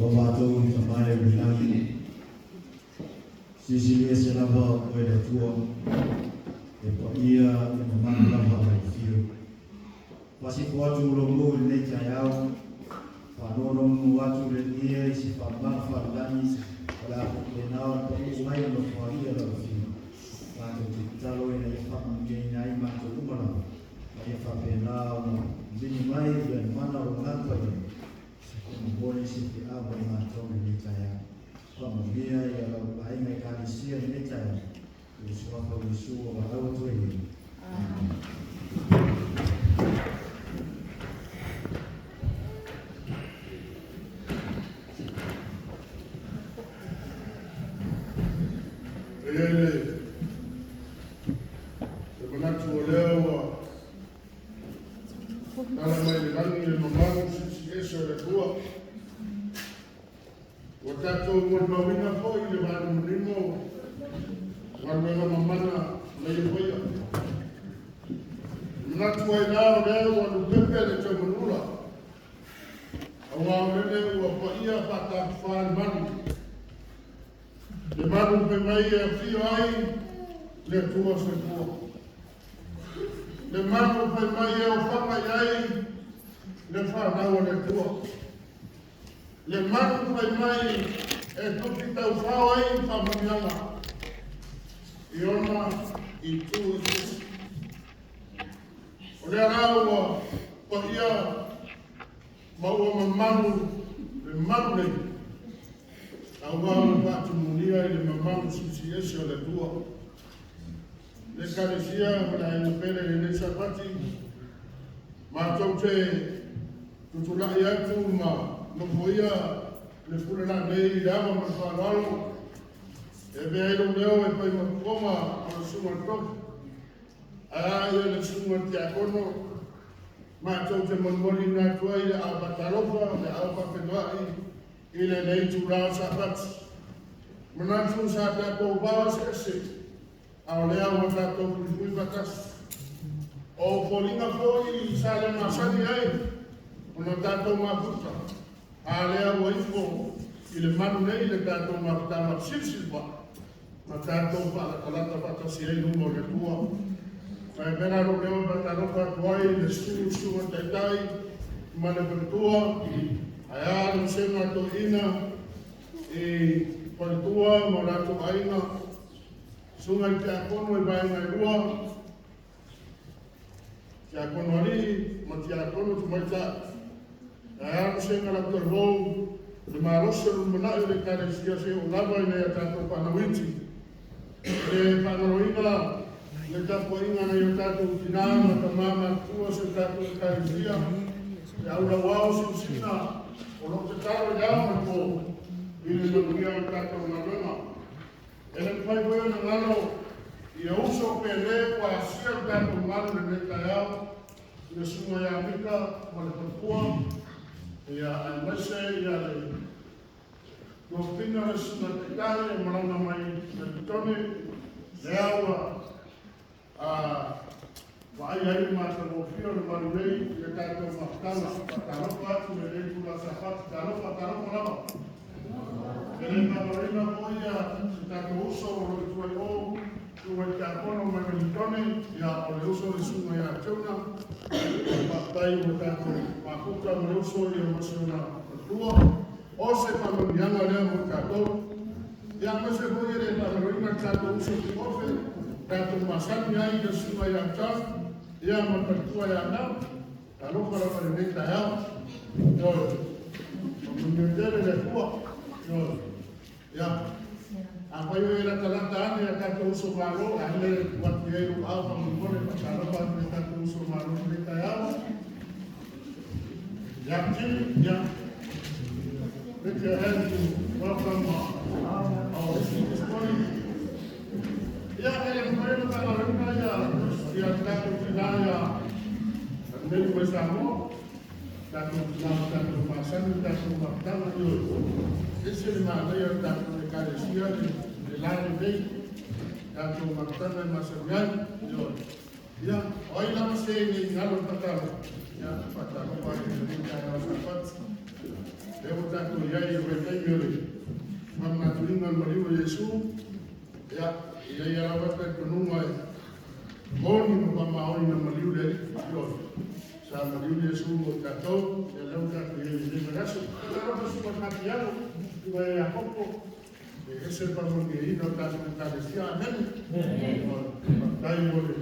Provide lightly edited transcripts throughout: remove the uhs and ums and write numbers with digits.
Ua matou Tama e o le lagi, silisili ese lava oe le Atua, e paia e mamalu lava lau afio. Faasifo atu lou i lenei taeao, faanonomanu atu le ia i se faamama faalelagi o le a faapena ona pau mai le nofoaia lau afio. Matou te tatalo ina ia faamanuiaina ai matou uma lava, ma ia faapena ona vili mai ia le mana o le Agaga Paia, e momoli se feau a matou i lenei taeao. Faamanuia ia lau aiga Ekalesia i lenei taeao, i le suafa o Iesu ua valaau atu ai nei. Amen. E i ai le manatu o lea ua tala mai le lagi le mamalu silisili ese o le Atua. Ua tatou molimauina foi le vaalimanino galuega mamana na ia faia. E manatu ai la o lea ua lupepe le taumanula, auā o lele ua paia faatatufa le malu. Le malu fai mai e afio ai le Atua soifua. Le malu fai mai e ofaga i ai le fanau a le Atua. Le malu fai mai e tupi taufao ai faamanuiaga i ona itu eseese. O lea la ua paia ma ua mamalu le malu nei, auā ua faatumulia i le mamalu silisili ese o le Atua. Le Ekalesia ma le aiga pele i lenei Sapati, matou te tutulai atu ma nofoia le pule laanei i le ava ma le faaaloalo, e avea ai lou leo e fai ma fofoga o le susuga i le tofi, ae a ia le susuga i le tiakono, matou te molimoliina atu ai le aao faatalofa, le aao faafeiloai i lenei itula o Sapati. Manatu sa tatou vao eseese, a o lea ua tatou fuifui faatasi. O foliga foi sa le masani ai ona tatou mafuta, a lea ua ifo i le malu nei le tatou mafutaga silisili pa'a ma tatou faalatalata faatasi ai luma o le Atua. Ma e avea lou leo e faatalofa atu ai i le susu susuga taitai ma le faletua, ae a le vasega toeaina i faletua ma o latou aiga, susuga i tiakono i vaega e lua, tiakono alii ma tiakono tamaitai, ae a le vasega lautalavou, le malosi o le lumanai o le Ekalesia seia oo lava ina ia tatou fanauiti. E le faagaloina le tapuaiga a nai o tatou tinā ma tamā matutua o si o tatou Ekalesia, le aulauao silasila o lo o tatalo i le ao ma le po i le manuia o le tatou galuega. E le mafai foi ona galo ia uso pele ua asia le tatou malu i lenei taeao, i le susuga ia Mika ma le faletua, ia aemaise ia le tofiga le susuga taitai e malaga mai Melitone, lea ua vaai ai le matagofie o le malu nei i le tatou mafutaga. Faatalofa atu i lenei itula Sapati, talofa, talofa lava. E le faagaloina foi ia se tatou uso o lo o i tua i o, susuga i le tiakono mai Melitone, ia o le uso le susuga ia Jonah. Faafetai ua tatou mafuta ma le uso ia ma si ona faletua. O se faamanuiaga lea mo tatou. Ia aemaise foi e le faagaloina le tatou uso tuofe, tatou masani ai le susuga ia John, ia ma le faletua ia Mel. Talofa lava i lenei taeao. Ioe. Faamanuia tele le Atua. Ioe. Ia. Afai o e latalata ane ia tatou uso malo, ae le tuu atu i ai lou ao faamolemole, faatalofa atu i tatou uso malo i lenei taeao. Ia, Jimmy, ia. Lift your hand to welcome our visit this morning. Ia, e le mafai ona faagaloina ia tatou tina ia nei mai Samoa, tatou tina ma tatou masani, tatou mafutaga, ioe. Ese le manaia o le tatou Ekalesia le la lenei, tatou mafutaga e masani ai, ioe. Ia, o ai lava se nei galo le tatalo, ia, faatalofa atu i lenei taeao Sapati. Lea ua tatou i ai i le vaitaimi o le faamanatuina o le maliu o Iesu. Ia, e i ai lava le talitonuga e moni ma faamaoni na maliu le Alii. Ioe, sa maliu Iesu mo i tatou, ia lea ua tatou i ai i lenei vaiaso. Ia lava susuga i le Matiano, susuga ia Iakopo, e ese le faamanuiaina o tatou Ekalesia. Amene. Faafetai mo le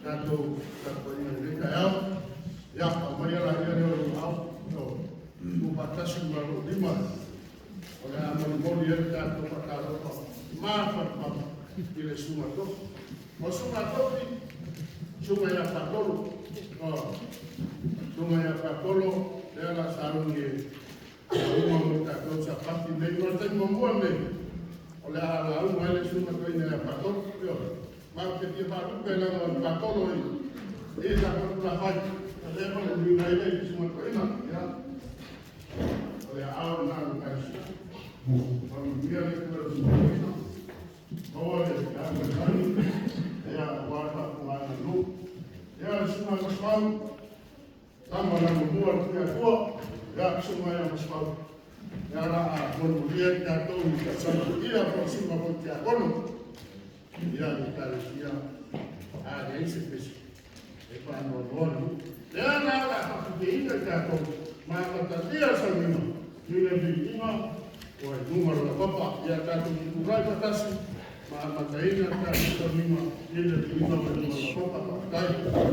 tatou tapuaiga i lenei taeao. Ia, aumaia laia lea o lou aao, tuufaatasi ma lou lima, o le a molimoli ai le tatou faatalofa mafanafana i le susuga tofi. O le susuga tofi, susuga ia Fatolo, susuga ia Fatolo, lea la sauni e lauga mo tatou Sapati nei. Ma le taimi muamua lenei, o le a lauga ai le susuga toeaina ia Fatolo. Ma ou te fia faalupe leaga o le Fatolo i sa tulafai. O lea ma le uiga ai le susuga toeaina. Ia, o le aao lena o le Ekalesia. Faamanuia le Atua i le susuga toeaina. Maua le agalelei, ia, aua le faafofogaaga a le nuu. Ia, le susuga Masefau, tama na mamua le Tuiatua, ia, susuga ia Masefau. Ia la a molimoli ai tatou i tausaga ia po o susuga foi tiakono. Ia, le Ekalesia, a leai se pese, e faanoanoa le nuu. Lea la o le a faapipeiina i tatou, ma amatalia le sauniga i le viiga ua i luga o lona papa. Ia tatou tutulai faatasi ma amataina le tatou sauniga i le viiga ua i luga o lona papa. Faafetai.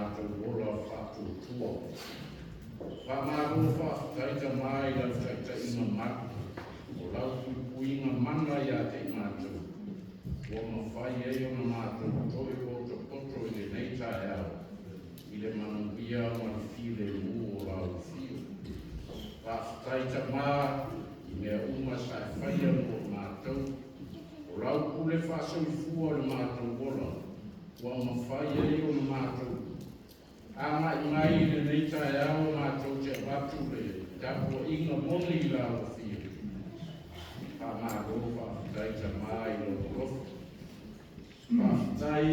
matou ola faatuatua. Faamalo faafetai Tamā i lau taitaiga malu, o lau puipuiga mana iā te i matou, ua mafai ai ona matou toe potopoto i lenei taeao, i le manuia ma le filemu o lau afio. Faafetai Tamā i mea uma sa e faia mo matou, o lau pule faasoifua o le matou ola, ua mafai ai ona matou agai mai i lenei taeao matou te avatu le tapuaiga moni i lau afio. Faamalo faafetai Tamā i lou alofa. Faafetai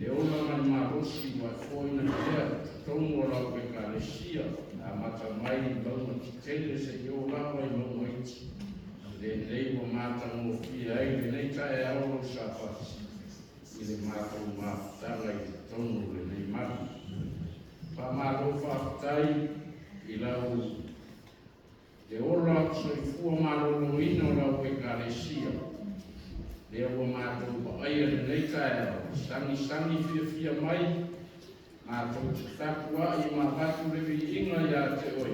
le ola ma le malosi ua e foaina pea totonu o lau Ekalesia, amata mai i mauga tetele seia oo lava i mauga iti. Lenei ua matagofie ai lenei taeao lau Sapati i le matou mafutaga i totonu o lenei malu. Faamalo faafetai i lau le ola soifua maloloina o lau Ekalesia, lea ua matou vaaia lenei taeao, sagisagi fiafia mai, matou te tapuai ma avatu le viiga iā te oe,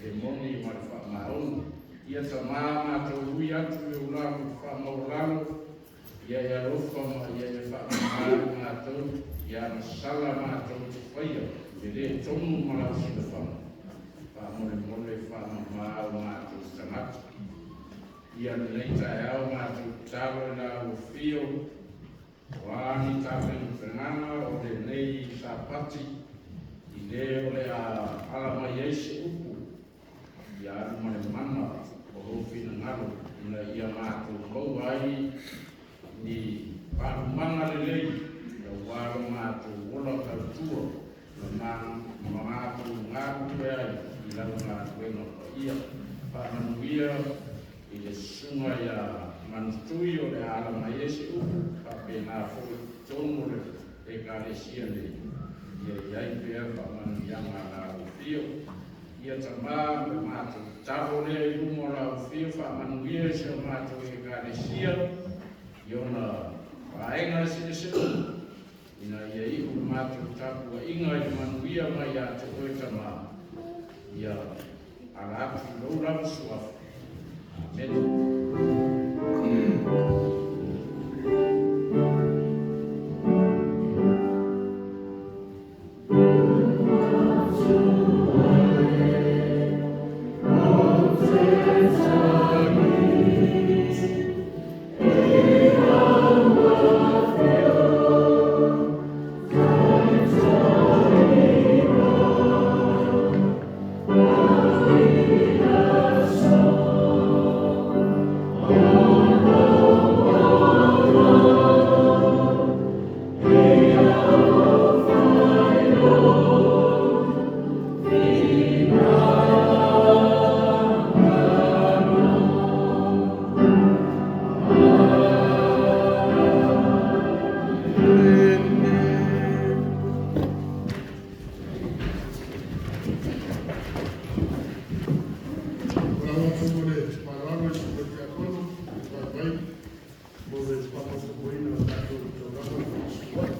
e moni ma le faamaoni. Ia Tamā matou ui atu i ou latou faamaualalo, ia e alofa ma ia e faamama i matou, ia masala matou te faia, e lē tonu ma lau silafaga. Faamolemole faamamā o matou tagata. Ia lenei taeao matou tatalo i lau afio, o a ni tapenapenaga o lenei Sapati, i lē o le a ala mai ai se upu, ia alu ma le mana o lou finagalo, ina ia matou maua ai ni faalumaga lelei, auā lo matou ola tautua, ma matou galulue ai i lau galuega paia. Faamanuia i le susuga iā Manutui o le a ala mai ai se upu, faapena foi i totonu o le Ekalesia nei, ia i ai pea faamanuiaga a lau afio. Ia Tamā, o le matou tatalo lea i luma o lau afio, faamanuia i si o matou Ekalesia i ona vaega eseese uma, ina ia iu le matou tapuaiga i le manuia mai ia te oe Tamā, ia ala atu i lou lava suafa. Amene. O lau atu mo le faaaloalo i le tiakono vaivai mo le faaopoopoina o tatou taulaga faasuai.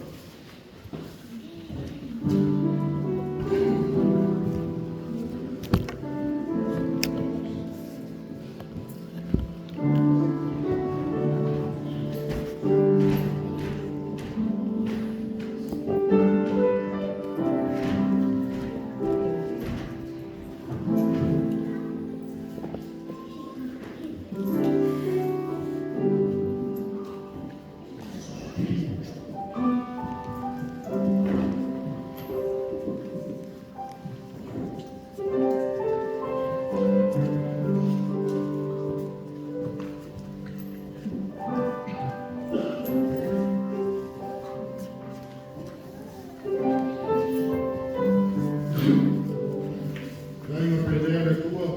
Nai o pelea le Atua,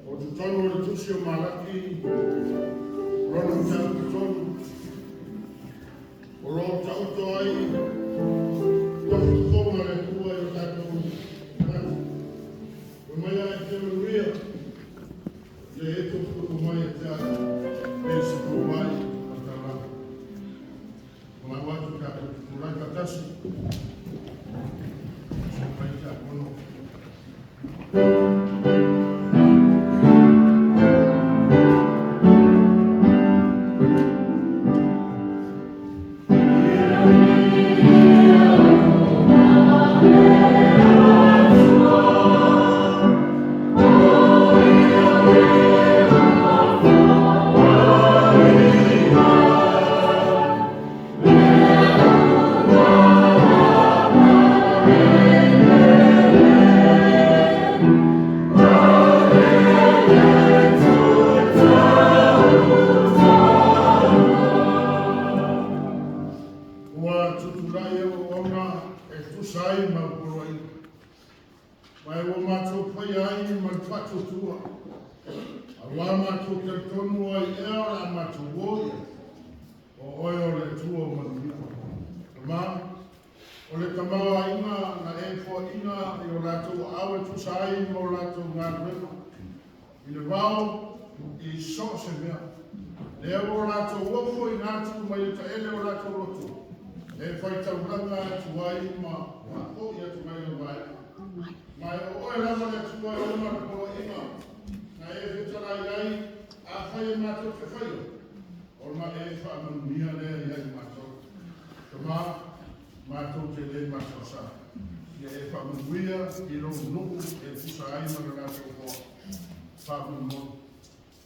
o totonu o le tusi o Malaki, lona mataupu tolu, o lo o taoto ai tofotofoga a le Atua i o tatou tagata. Fai mai a e fia manuia, ia e topotoko mai ia te au, e se fomai ma taulaga. O lau atu tatou te tulai faatasi. Ua tutulai e auauna e tusa ai ma poloaiga. Ma e ua matou faia ai ma le faatuatua. Auā matou talitonu ai ea o le a matou o i ai. O oe o le Atua o manuia. Tama, o le tamaoaiga na e foaina i o latou aao e tusa ai ma o latou galuega. I le vao, i so o se mea. Lea ua o latou ofoina atu mai le taele o latou loto, e faitaulaga atu ai ma faafoi atu ai lau vaega. Ma e o oe lava le Atua e ona le poloaiga na e fetalai ai, afai e matou te faia, ona e faamanuia lea ia i matou. Tama, matou te le masoasoa. Ia e faamanuia i lou nuu e tusa ai ma le latou moa. Faamolemole.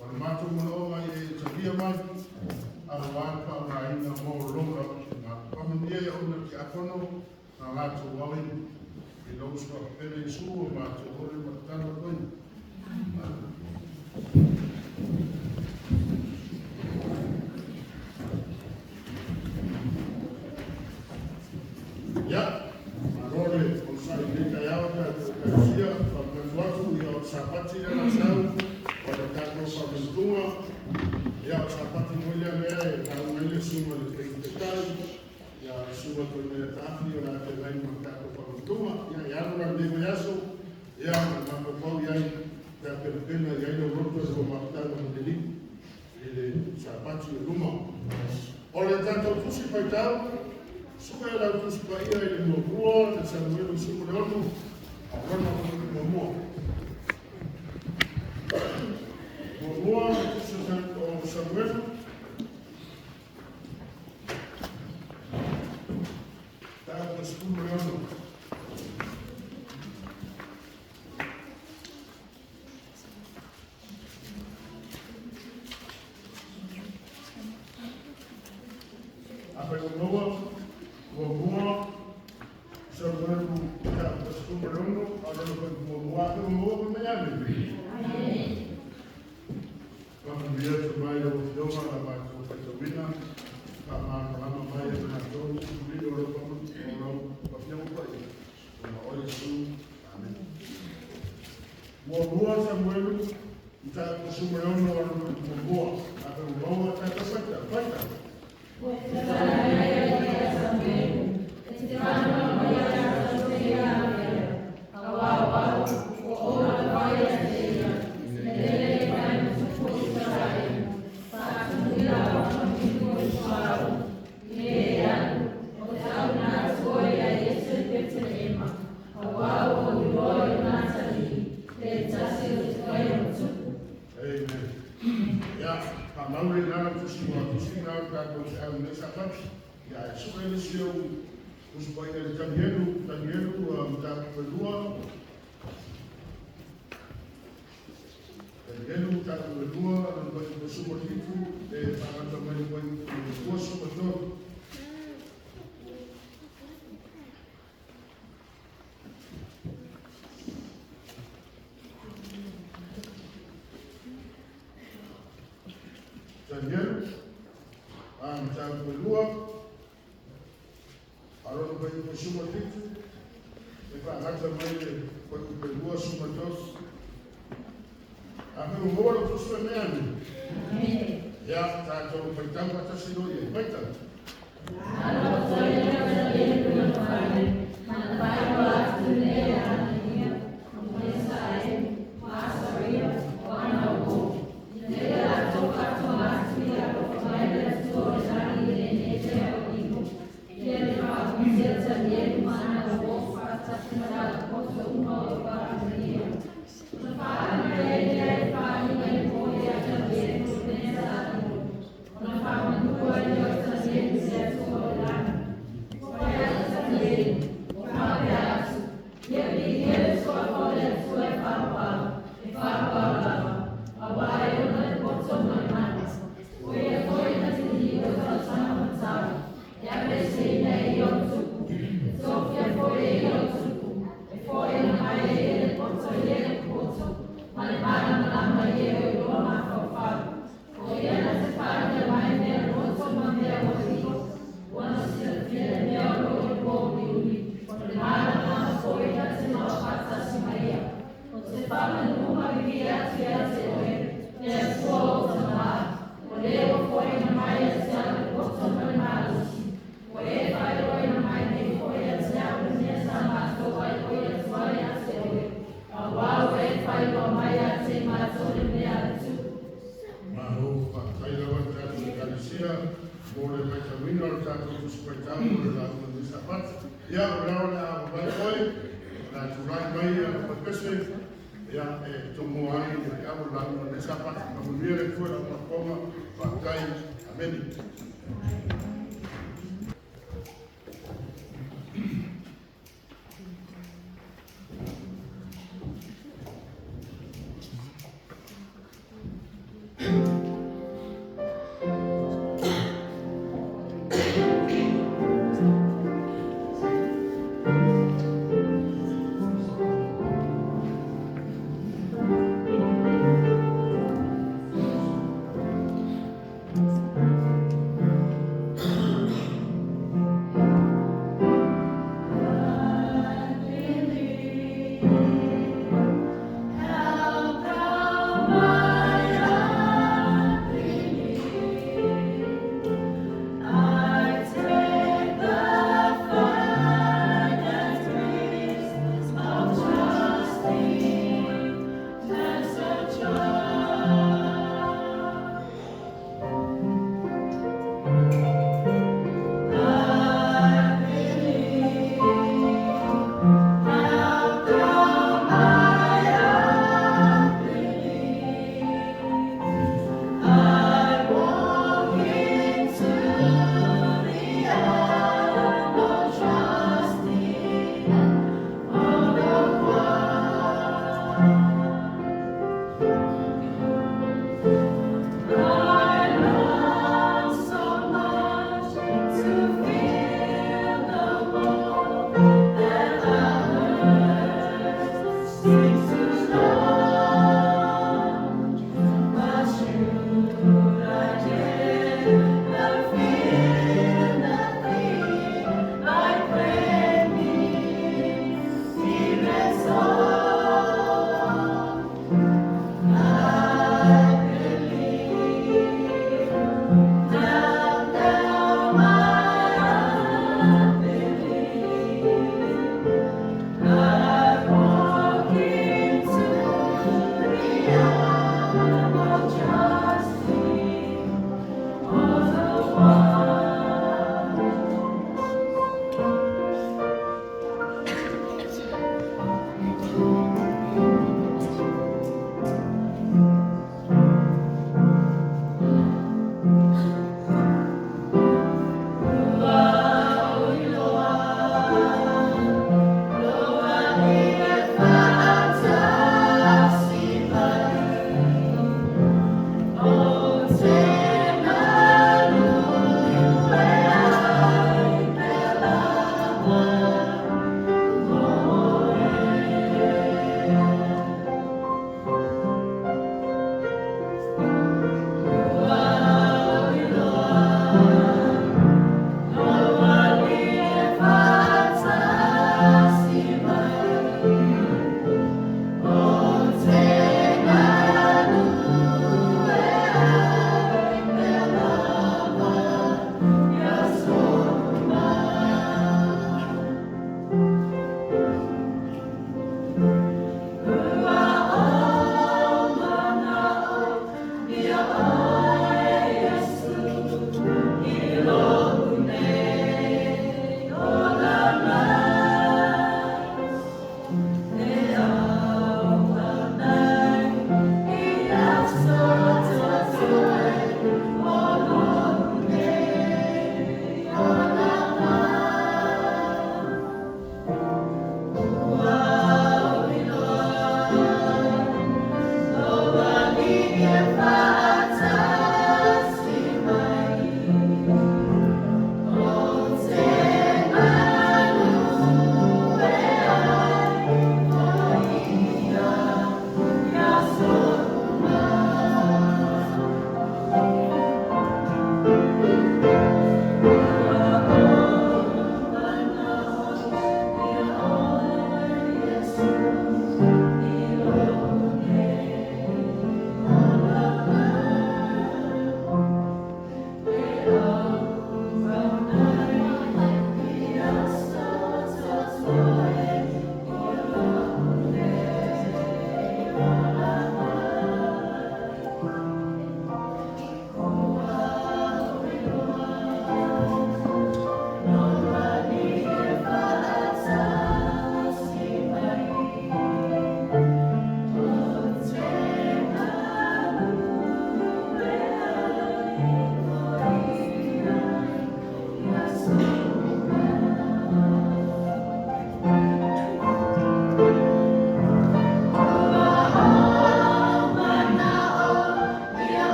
O le matou manaoga ia e talia mai, auā le faaaogaina mo lou lava finagalo. Faamanuia i auauna tiakono na latou aoina. I lou suafa pele Iesu o matou ole ma tatalo atu ai. Amen. Ia, malo le onosai i lenei taeao tatou Ekalesia. Faamanatu atu, ia o le Sapati lea o le a sau, o le tatou faamautuga. Ia, o le Sapati foi lea mea e lauga ai le susuga i le Taitai, ia le susuga foi mai Taafi o le a feagai ma le tatou faamautuga. Ia, e alu la lenei vaiaso, ia, ma le mafaufau i ai, pe a penapena i ai lau loto i ua mafutaga ma le Alii i le Sapati o luma. O le tatou Tusi Faitau, sue lau Tusi Paia i le muamua, le Samuelu 16, lona muamua. Muamua, le Tusi o Samuelu, mataupu 16. Afai ua maua, muamua, Samuelu mataupu 16, a lona foi muamua. Afai ua maua, fai mai amene. Faamanuia atu mai lau Afioga la matou faitauina, faamalamalama mai e matou lilo o lau Afioga Paia, ona o Iesu. Amen. Muamua Samuelu, mataupu 16, a lona muamua. Afai ua maua, tatou faitau, faitau. Amen. Ia, faamau le lana tusi ua tusiga o tatou feau i lenei Sapati. Ia, e sue nisi ou Tusi Paia i le Tanielu, Tanielu, mataupu lua. Tanielu, mataupu lua, lona fuaiupu 17, e faagata mai le fuaiupu 23. Tanielu, mataupu lua, a lona fuaiupu 17, e faagata mai le fuaiupu 23. Afai ua maua lau tusi, fai mai amene. Ia, tatou faitau faatasi loa i ai. Faitau. o tatou Tusi Faitau mo le lauga o le Sapatu. Ia, o lea o le a vavae oe, o le a tulai mai ia lau pese, ia, e tomua ai le au o le lauga o le Sapatu. Faamanuia le Atua i lau faafofoga. Faafetai. Amene.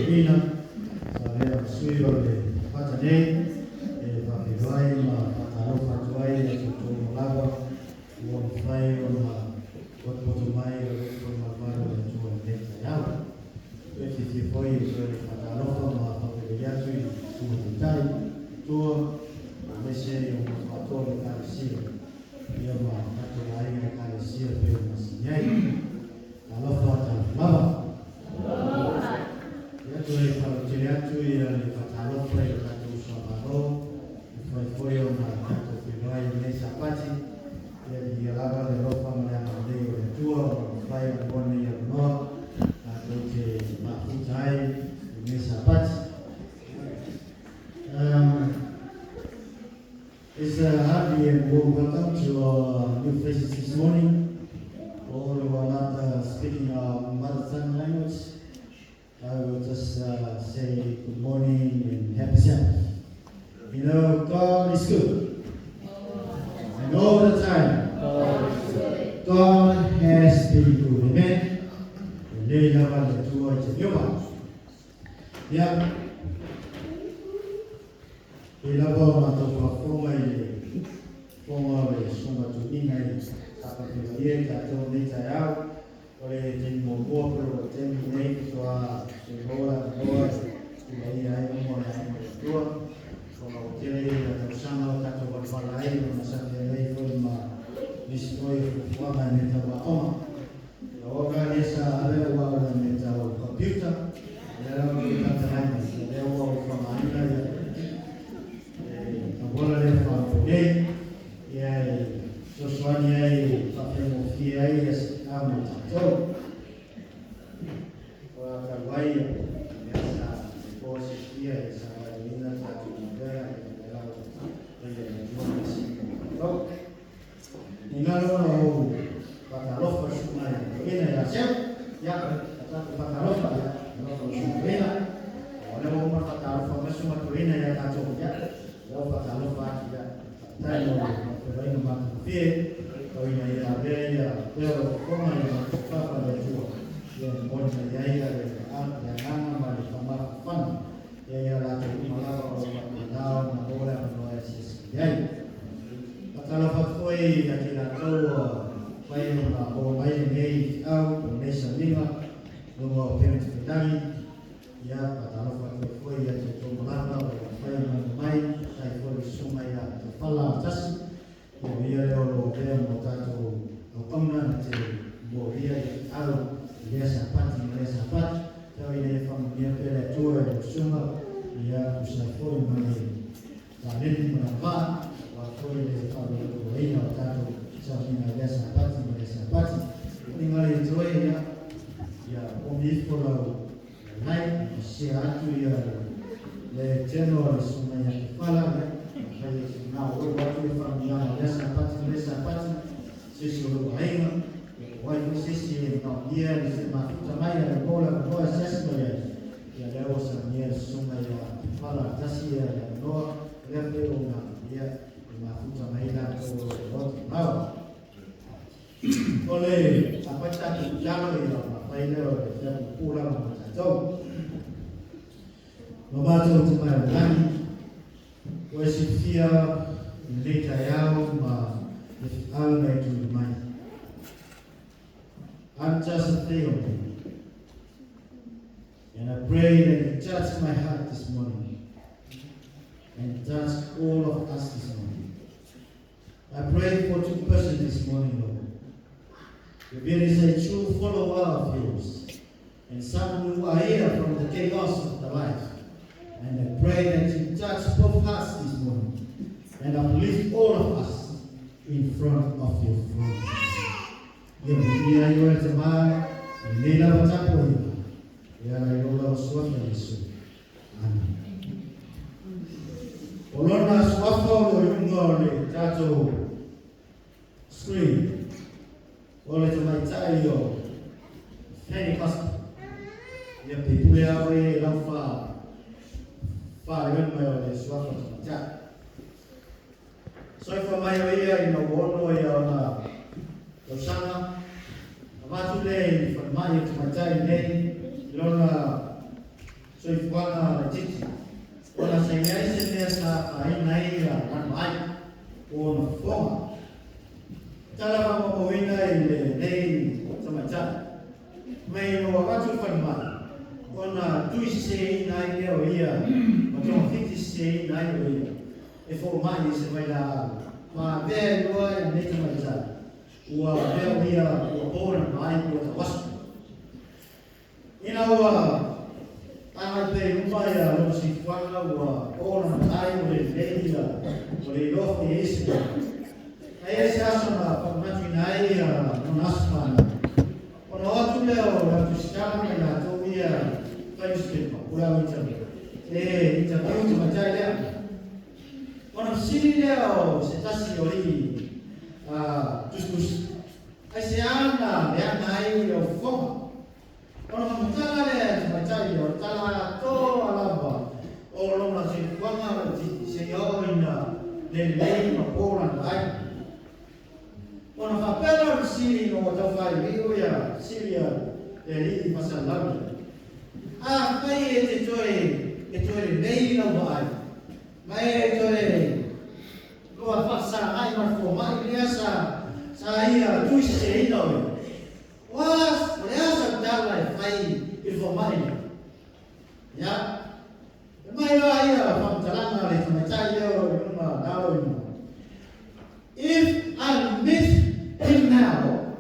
toeaina sa avea ma sui o le Sapata nei e faafeiloai ma faatalofa atu ai ia te outou uma lava ua mafai ona potopoto mai o le faamalumalu o le Atua i lenei taeao. E fiafia foi e toe faatalofa ma faafeiloai atu i susuga taitai matua aemaise i o matou atoa o le Ekalesia ia ma tatou aiga Ekalesia e pei ona masani ai. Talofa, talofa lava. Ia toe faalautele atu ia le faatalofa i o tatou uso a Malo, mafai foi ona tatou feiloai i lenei Sapati. Ia viia lava le alofa ma le agalelei o le Atua ua mafai ona maua lenei avanoa tatou te mafuta ai i lenei Sapati. It's a happy and warm welcome to our new faces this morning. All who are not speaking our mother tongue language, I will just say good morning and happy Sabbath. You know, God is good. And all the time, God has been good. Amen. E lelei lava le Atua i te ioa. Ia, pei lava ona matou faafofoga i le fofoga o le Susuga Tuuina i faapafeiloai i tatou i lenei taeao, o le taimi muamua po o le taimi lenei faatoa toe maua le avanoa e tulaia ai luma o le aiga o le Atua. Ona ua tele ia tausaga o tatou valavala ai ona sa feagai foi ma nisi foi o fuafuaga i mea tau aoga. Ia oka lea sa ave aua o le mea tau computer, lea lava ua tatalai mai, ia lea ua ou faaaogaina ia le auala lea faaopopo nei, ia e fesoasoani ai e faafaigofie ai ia se feau mo tatou. Ua talu ai lea sa po silafia e sa vaevaeina le tatou galuega ia lea lava paia i le Atua ma le sili mo tatou. Ni galo ona ou faatalofa i susuga i toeaina ia Seu, ia tatou faatalofa, ia alofa i susuga toeaina. O lea ua uma ona faatalofa mai susuga toeaina ia tatou, ia lea ua faatalofa atu, ia faafetai mo le faafeiloaiga matagofie tau ina ia avea ia pea o fofoga i matou papa le Atua ia momoli mai ai le agaga ma le faamafanafana ia ia latou uma lava o lo o faapena ona maua le avanoa e asiasi mai ai. Faatalofa atu foi ia te latou ua mafai ona maua mai lenei feau po o lenei sauniga luga o upega tafailagi. Ia faatalofa atu ai foi ia te outou uma lava ua mafai ona maua mai. Faafetai foi i le susuga ia Taufala Tasi, o ia lea o lo o avea ma o tatou auauna na te molia i feau i lea Sapati ma lea Sapati. Tau ina ia faamanuia pea le Atua i lau susuga, ia tusa ai foi ma le taleni ma lana vaa, aua foi le faalualuaina o tatou sauniga i lea Sapati ma lea Sapati. O ni gale i toe, ia, ia omi ifo lau like ma share atu ia le channel a le susuga ia Kefala, ia mafai e na o atu le faamanuiaga o lea Sapati ma lea Sapati, se isi o lou aiga, po o ai foi se isi e manaomia le mafuta mai a le maua le avanoa e asiasi mai ai. Ia lea ua saunia le susuga ia Kefala tasi ia le avanoa, lea foi ona ia e mafuta mai latou o le loto mau. O le afai tatou tatalo ia ona fai lea o le fea puupuu lava mo tatou. Lo matou Tama i le lagi, ua e silafia i lenei taeao ma le feau na e tuuina mai. I'm just a Theon. And I pray that you touch my heart this morning and touch all of us this morning. I pray for two persons this morning, Lord. If there is a true follower of yours, and some who are here from the chaos of the life, and I pray that you touch both hearts this morning and uplift all of us in front of your throne. Ia manuia ai oe le Tama i lenei lava tapuaiga, e ala i lou lava suafa Iesu. Amene. O lona suafa o lo o i luga o le tatou screen, o le tamaitai o Fanny Costa. Ia pe pule lava oe i lau faaleoina mai o le suafa o le tamaitai. Soifua mai o ia ina ua 6 ia ona tausaga, avatu lea i le falemai o tamaitai nei i lona Soifuaga laititi ona sa iai se mea sa afaina ai lana vaai po o ona fofoga. Tala faamaumauina i lenei tamaitai mai ina ua avatu i le falemai ona tui seseina ai lea o ia ma togafiti seseina ai o ia e fomai i se vailaau ma avea ai loa e lenei tamaitai ua avea o ia ua po lana vaai ua tawaso. Ina ua agai pea i luma ia lona soifuaga ua po lana vaai ua le lelei ia ua le iloa foi e isi mea. Ae i ai se aso na faamanatuina ai ia lona aso fanau, ona o atu lea o le au tusitala ma i latou ia fai newspaper po o le au interview e interview tamaitai lea. Ona fesili lea o se tasi o alii tusitusi, Aisea na leaga ai lau fofoga? Ona faamatala lea e tamaitai o le tala atoa lava o lona soifuaga laitiiti seia oo ina lelei ma po lana vaai. Ona faapea lea o le fesili ina ua tau faaiuiu ia fesili a le alii faasalalau lea, Afai e te toe e toe lelei lau vaai, ma e toe lua faasagai ma le fomai lea sa sa ia tuiseseina oe, O a, o le a sau tala e fai i le fomai lea? Ia, e mai la ia faamatalaga a le tamaitai lea o i luga lalo i luga. If I meet him now,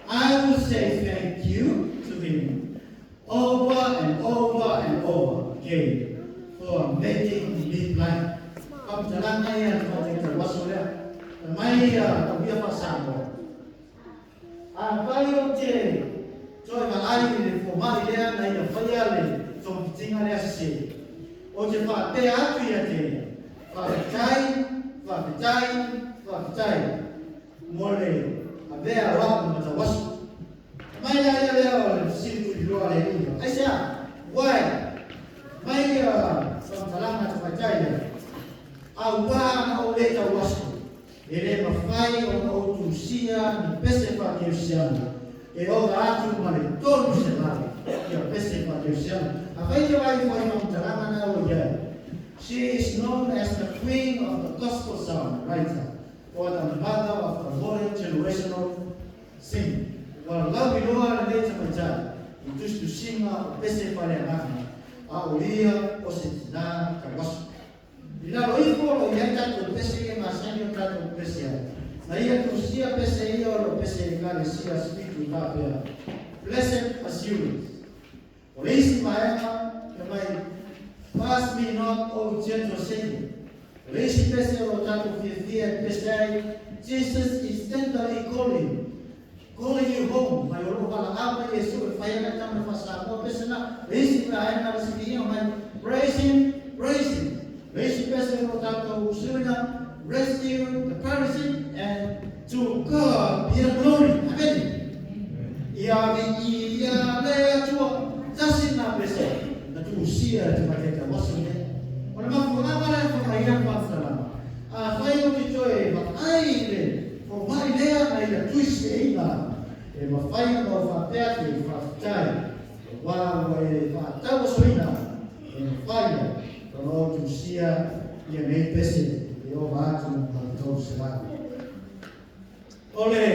I will say thank you to him over and over and over again for making me blind. Faamatalaga ia a le tamaitai tauaso lea. E mai ia tauia faa-Samoa. Afai ou te toe vaai i le fomai lea na ia faia le togafitiga lea sese, ou te faapea atu ia te ia, Faafetai, faafetai, faafetai mo le avea o au ma tauaso. Mai la ia lea o le fesili tuliloa a le alii lea, Aisea? Why? Mai ia faamatalaga a tamaitai lea, Auā na ou le tauaso. E le mafai ona ou tusia ni pese faakerisiano e ova atu ma le 300 ia pese faakerisiano. Afai te vaai ifo ai faamatalaga na ua i ai, She is known as the queen of the gospel song writer or the mother of the modern generational singing. Ua lauiloa lenei tamaitai i tusitusiga o pese faaleagaga a o ia o se tina tauaso. I lalo ifo o lo o i ai tatou pese ia masani o tatou pese ai. Na ia tusia pese ia o lo pese Ekalesia Sipitu faapea, Blessed Assurance. O le isi vaega e mai Pass me not, O gentle Savior. O le isi pese o lo tatou fiafia e pese ai, Jesus is tenderly calling. Calling you home, mai o lou valaau mai Iesu e fai ana tama le faa-Samoa pese na, le isi vaega le siviiga mai, Praise him, praise him. Le isi pese o lo tatou usuina, Rescue the perishing and to God be the glory. Amene. Ia viia le Atua. Tasi na pese na tuusia e te mateta waso nei. O le mafuaaga lea e whakaia le faamatalaga, Afai ou te toe vaai i le fomai lea na ia tuiseina, e mafai ona ou faapea atu i faafetai, aua ua e faatauasoina e mafai ai ona ou tusia ia nei pese e ova atu ma le 300. O le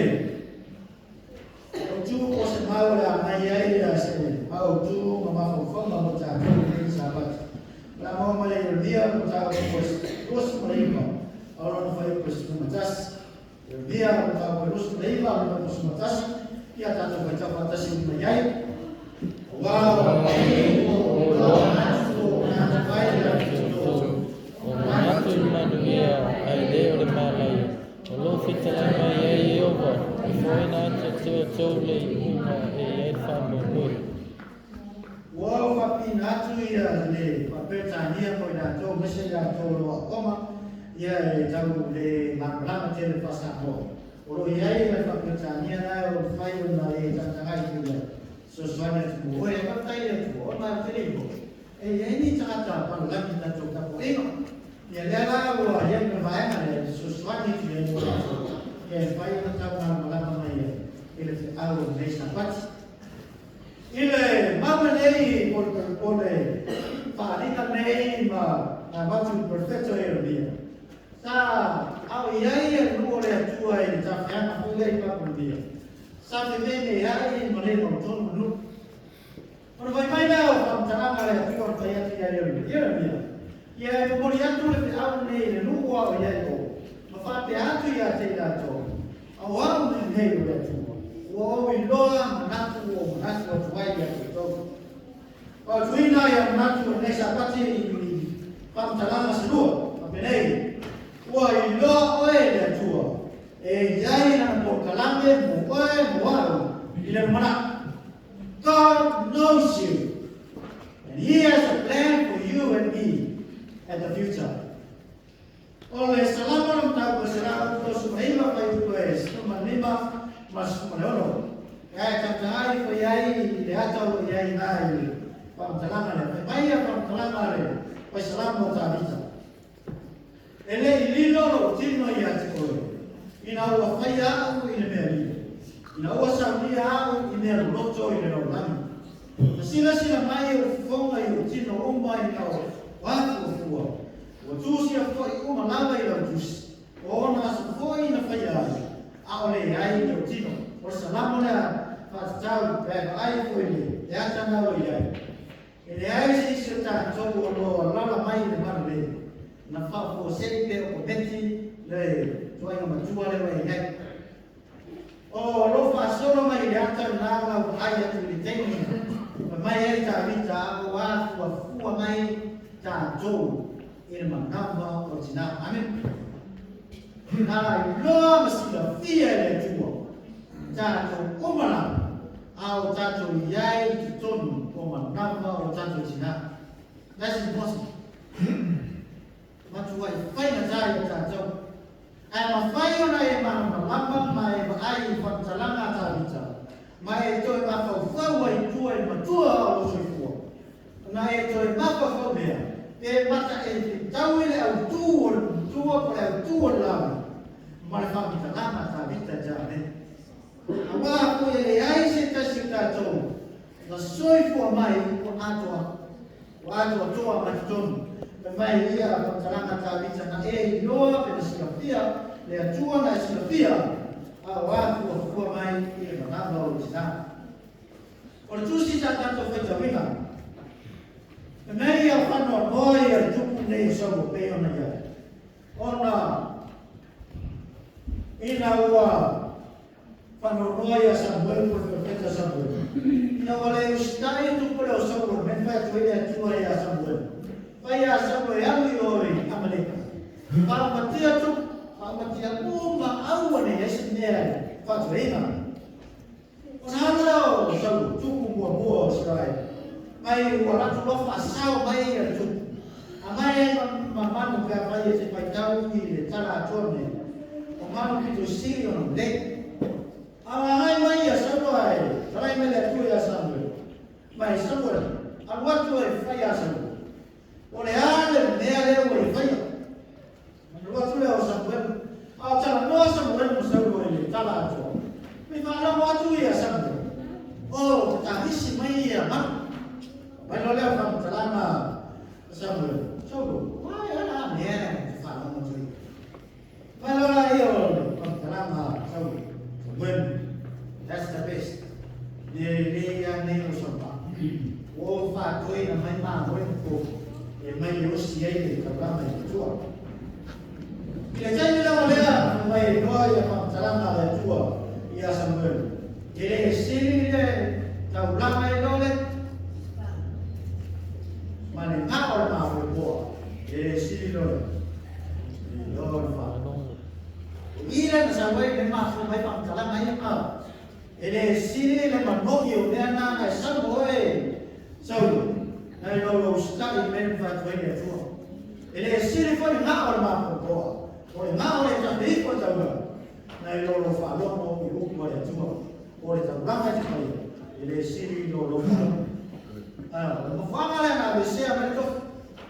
autu o se mau o le a mai ai se mau autu ma mafaufauga mo tatou i lenei Sapati. O le a maua mai ia Ieremia mataupu 29 a o lona fuaiupu 11. Ieremia mataupu 29 a o lona 11, ia tatou faitau faatasi uma mai ai. Aua o o manatu o tagata fai le atoatoa. O manatu i le manuia, a e le o le malaia, O lou fetalai mai ai Ieova, e foaiina atu ia te outou le iuga e i ai le faamoemoe. Ua ou faapina atu ia le faa-Peretania mo i latou aemaise i latou o lo o aooga ia e tau le malamalama tele le faa-Samoa. O lo o i ai le faa-Peretania na e mafai ona e tagatagai atu i ai. Fesoasoani atu mo oe, faafetai i le Atua ona e tele iho e i ai ni tagata palalagi i tatou tapuaiga. Ia lea la ua i ai ma le vaega lea e fesoasoani atu i ai mo latou ia e mafai ona tau malamalama mai ai i le feau o lenei Sapati. I le mau lenei o le Na avatu i le perofeta o Ieremia. Sa ao i ai le nuu o le Atua i le tafeaga foi lea i Papelonia. Sa fememeai ma le mautonu le nuu. Ona fai mai lea o faamatalaga a le Atua na fai atu ia Ieremia, Ia e momoli atu le feau lenei i le nuu ua ao i ai oe, ma faapea atu ia te i latou, O au lenei o le Atua, ua ou iloa manatu ua ou manatu atu ai ia te outou. Fautuaina ia manatu o lenei Sapati i faamatalaga se lua, faapenei, Ua iloa oe e le Atua, e i ai Lana polokalame mo oe mo au i le lumanai. God knows you, and He has a plan for you and me at the future. O le Salamo le mataupu e 139 fuaiupu e 15 ma le 16. E ae tautaga ifo i ai i le ata o lo o i ai ina i le faamatalaga lea. Fai mai ia faamatalaga a le Fai Salamo o Tavita, E le i lilo lou tino ia te oe, ina ua faia au i le mea lilo, ina ua saunia au i mea loloto i le lalolagi. Na silasila mai ou fofoga i ou tino uma ina ua afuafua, ua tusia foi uma lava i lau tusi, o ona aso foi na faia ai, ʻaʻole i ai lou tino. O le Salamo lea faatatau pe a vaai foi i le ata na o i ai. E leai se isi o tatou o lo o alaala mai i le malu le na faafuasei pe o kometi le toaiga matua lea ua i ai. O lo faasolo mai i le ata lena lau vaai atu i le taimi fai mai ai Tavita a ua afuafua mai tatou i le manava o tina. Amen. Na iloa ma silafia e le Atua tatou uma lava a o tatou i ai i totonu o manava o tatou tina. That's impossible. Matuai faigata ia tatou. Ae mafai ona e malamalama ma e vaai i faamatalaga a Tavita, ma e toe mafaufau ai i tua i le matua o lou soifua. Na e toe mafaufau mea, pe mata e fetau i le autū o le matua po o le autū o le lāui, ma le faamatalaga a Tavita e Amene. Aua foi e leai se tasi o tatou na soifua mai ua atoa, ua atoatoa mai totonu. Fai mai ia faamatalaga a Tavita, na e iloa pe na silafia le Atua na e silafia, a o afuafua mai i le manava o lou tina. O le tusi sa tatou faitauina, fai mai ia faanoanoa ia le tupu nei o Saulo pei ona i ai, ona ina ua faanoanoa ia Samuelu po o le perofeta Samuelu, ina ua le usitai le tupu lea o Saulo i le mea na fai atu ai le Atua ia Samuelu, fai ia Saulo e alu i o i Amaleka, faaumatia tupu, faaumatia uma aua ne i ai se mea e faatuaina. Ona alu lea o Saulo, tupu muamua o Isaraele, mai ua alu atu loa faasao mai ia le tupu, a mai ai ma manu pe afai e te faitau i le tala atoa lenei, o manu pito sili ona lelei. A agai mai ia Saulo ae talai mai le Atua ia Samuele, mai Samuele, alu atu e fai ia Saulo, O le a le mea lea ua e faia? Ona alu atu lea o Samuelu, a o talanoa Samuelu ma Saulo i le tala atoa. Me faalogo atu ia Samuelu, o tatagisi mai ia manu. Mai loa lea o faamatalaga a Samuelu, Saulo, ua e ala a mea lea ma te faalogo atu ai. Mai loa la ia o le faamatalaga a Saulo, Samuelu, that's the best. Le lelei a nei o Saulo. Ua ou faatoina mai mamoe ma povi e mai e osi ai le taulaga i le Atua. I le taimi lava lea, fai mai e noa ia faamatalaga a le Atua ia Samuelu, E le sili le taulaga i lo le ma le gao o le mamoe poa, e le sili lo le lo le faalogo. O i lea na sau ai le mafua mai faamatalaga ia, a e le sili le manogi o mea na na e sau ma oe Saulo, na i lou usitai i mea na fai atu ai le Atua. E le sili foi le gao o le mapoapoa, o le gao le tafe ifo i taulaga, na i lou faalogo i upu a le Atua, o le taulaga e te faia, e le sili i lou faalogo. A, o le mafuaaga lea na aveesea mai le tofi.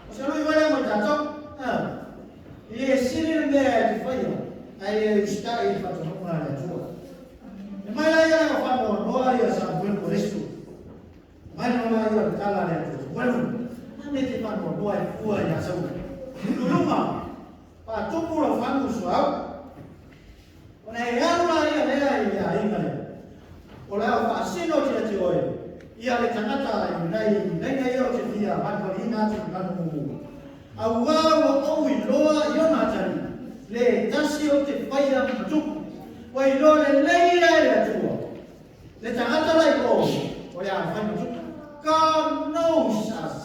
O se lui foi lea mo i tatou. A, e le sili le mea e te faia, ae le usitai i le faatonuga a le Atua. E mai la ia o faanoanoa ia Samuelu o Iesu. Mai loa la ia o le tala a le Atua, Samuelu, a me te faanoanoa e fua ia Saulo. Tuluga, faatumu lau fagu suauu. Ona e alu laia lea i le aiga lea. O le a faasino ati oe ia le tagata i nai laina ia o te fia valivaliina atu i lanu mumu. Auā ua ou iloa i ona atalii, le tasi ou te faia ma tupu. Ua iloa lelei ia e le Atua, le tagata la i o, o le a fai ma tupu. God knows us.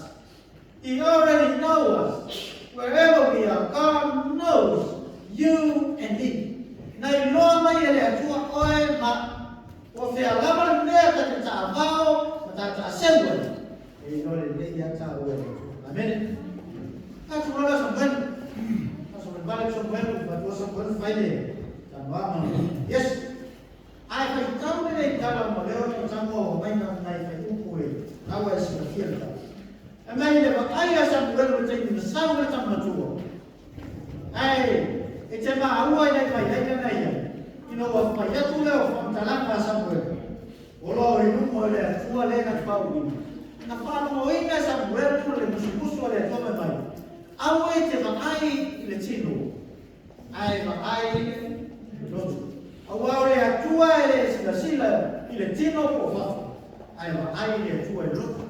He already knows us. Wherever we are, God knows you and me. Na iloa mai e le Atua oe ma ua fea lava le mea ta te taavao ma ta taaseu ai. E iloa lelei ia taua e le Atua. Amene. Tatou lala Samuelu. Samuelu vale Samuelu, fatua Samuelu fai le talanoaga. Yes. Ae faitau lenei tala ma leo o tago o mai na nai fai upu e aua e silafia le tala. E mai le vaai a Samuelu le taimi na sau le tama matua. Ae e te maua i lai mai ai lana ia. Ina ua fai atu lea o faamatalaga a Samuelu. O lo i luga o le Atua lea na fauina. Na faalogoina e Samuelu le musumusu a le Atua mai mai. Aua e te vaai i le tino, ae vaai i le loto. Auā o le Atua e le silasila i le tino po o fafo, ae vaai le Atua i le loto.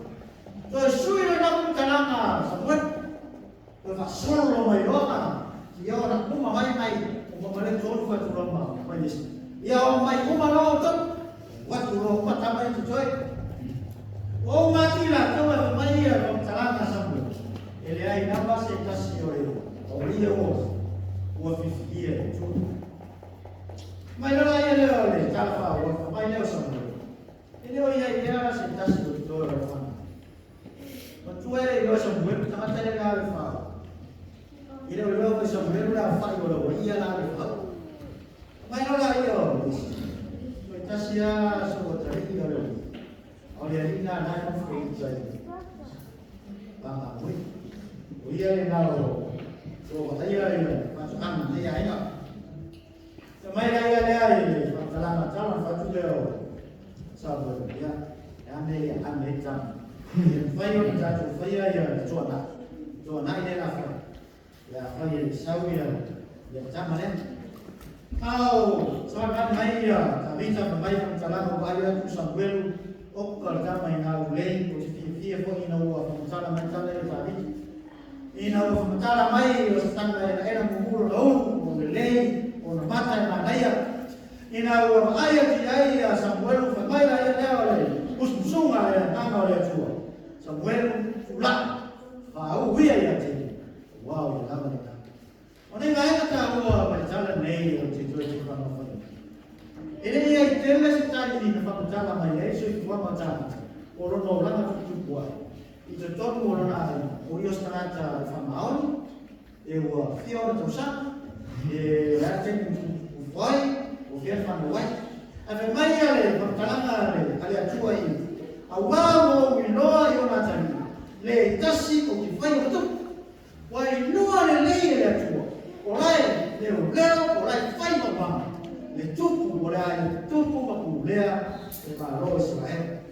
Toe sui lena faamatalaga a Samuelu. Toe faasolo mai loa ma ia ona uma mai mai uma ma le tolu faatulaga ma mai isi. Ia o mai uma loa outou, o atu loa uma tama i totoe. Ua uma atu i latou e fai mai ia faamatalaga a Samuelu, e leai lava se tasi o le aualii ua ua filifilia e le Atua. Mai loa ia lea o le tala faaauau, fai mai lea o Samuelu, e le o i ai lea se tasi o totoe o lau fanau. Matua e le iloa Samuelu tagata le la le fau. E le o iloa foi Samuelu le aofai o lau ia la le fau. Mai loa la ia o isi. Toe tasi a so o talii o le o le alii la la e nofo i tai. Pāpā O ia le na o o ia ia faatoaga nei aiga. Te mai la ia lea i le faamatalaga tala fatu lea o Samuelu. Ia, e ane ia ane tama. Ia mafai ona tatou faia ia le tuanai. Tuanai lea la fai. Ia fai e sau ia ia tama lea. Ao, sa mai ia Tavita ma mai faamatalaga o ai atu Samuelu o ka le tama i ngā ulei o te fiafia foi ina ua faamatala mai tala ia Tavita. Ina ua faamatala mai o se tama e elaela mumulo laulu o lelei o na mata e manaia. Ina ua vaai atu i ai ia Samuelu fai mai la ia lea o le musumusuga le agaga o le Atua. Samuelu tulai faauia ia te ua o ia lava lena. O nei vaega taua mai tala nei o te toe te whanau. E le ia i tele se tali na whakatala mai ai soifuaga o tagata o lona olaga tuputupu ai. I totonu o lona aiga, o ia o se tagata e faamaoni, e ua fia ona tausaga, e le a taimi tuputupu ai, o fia le fanau ai. Ae fai mai ia le faamatalaga a le Atua i, auā ua ou iloa i ona atalii, le tasi ou te faia ma tupu. Ua iloa lelei e le Atua, o la e leoleo, o la e fai maumaga, le tupu o le a ia tupu ma pulea le Malo o Iseraele.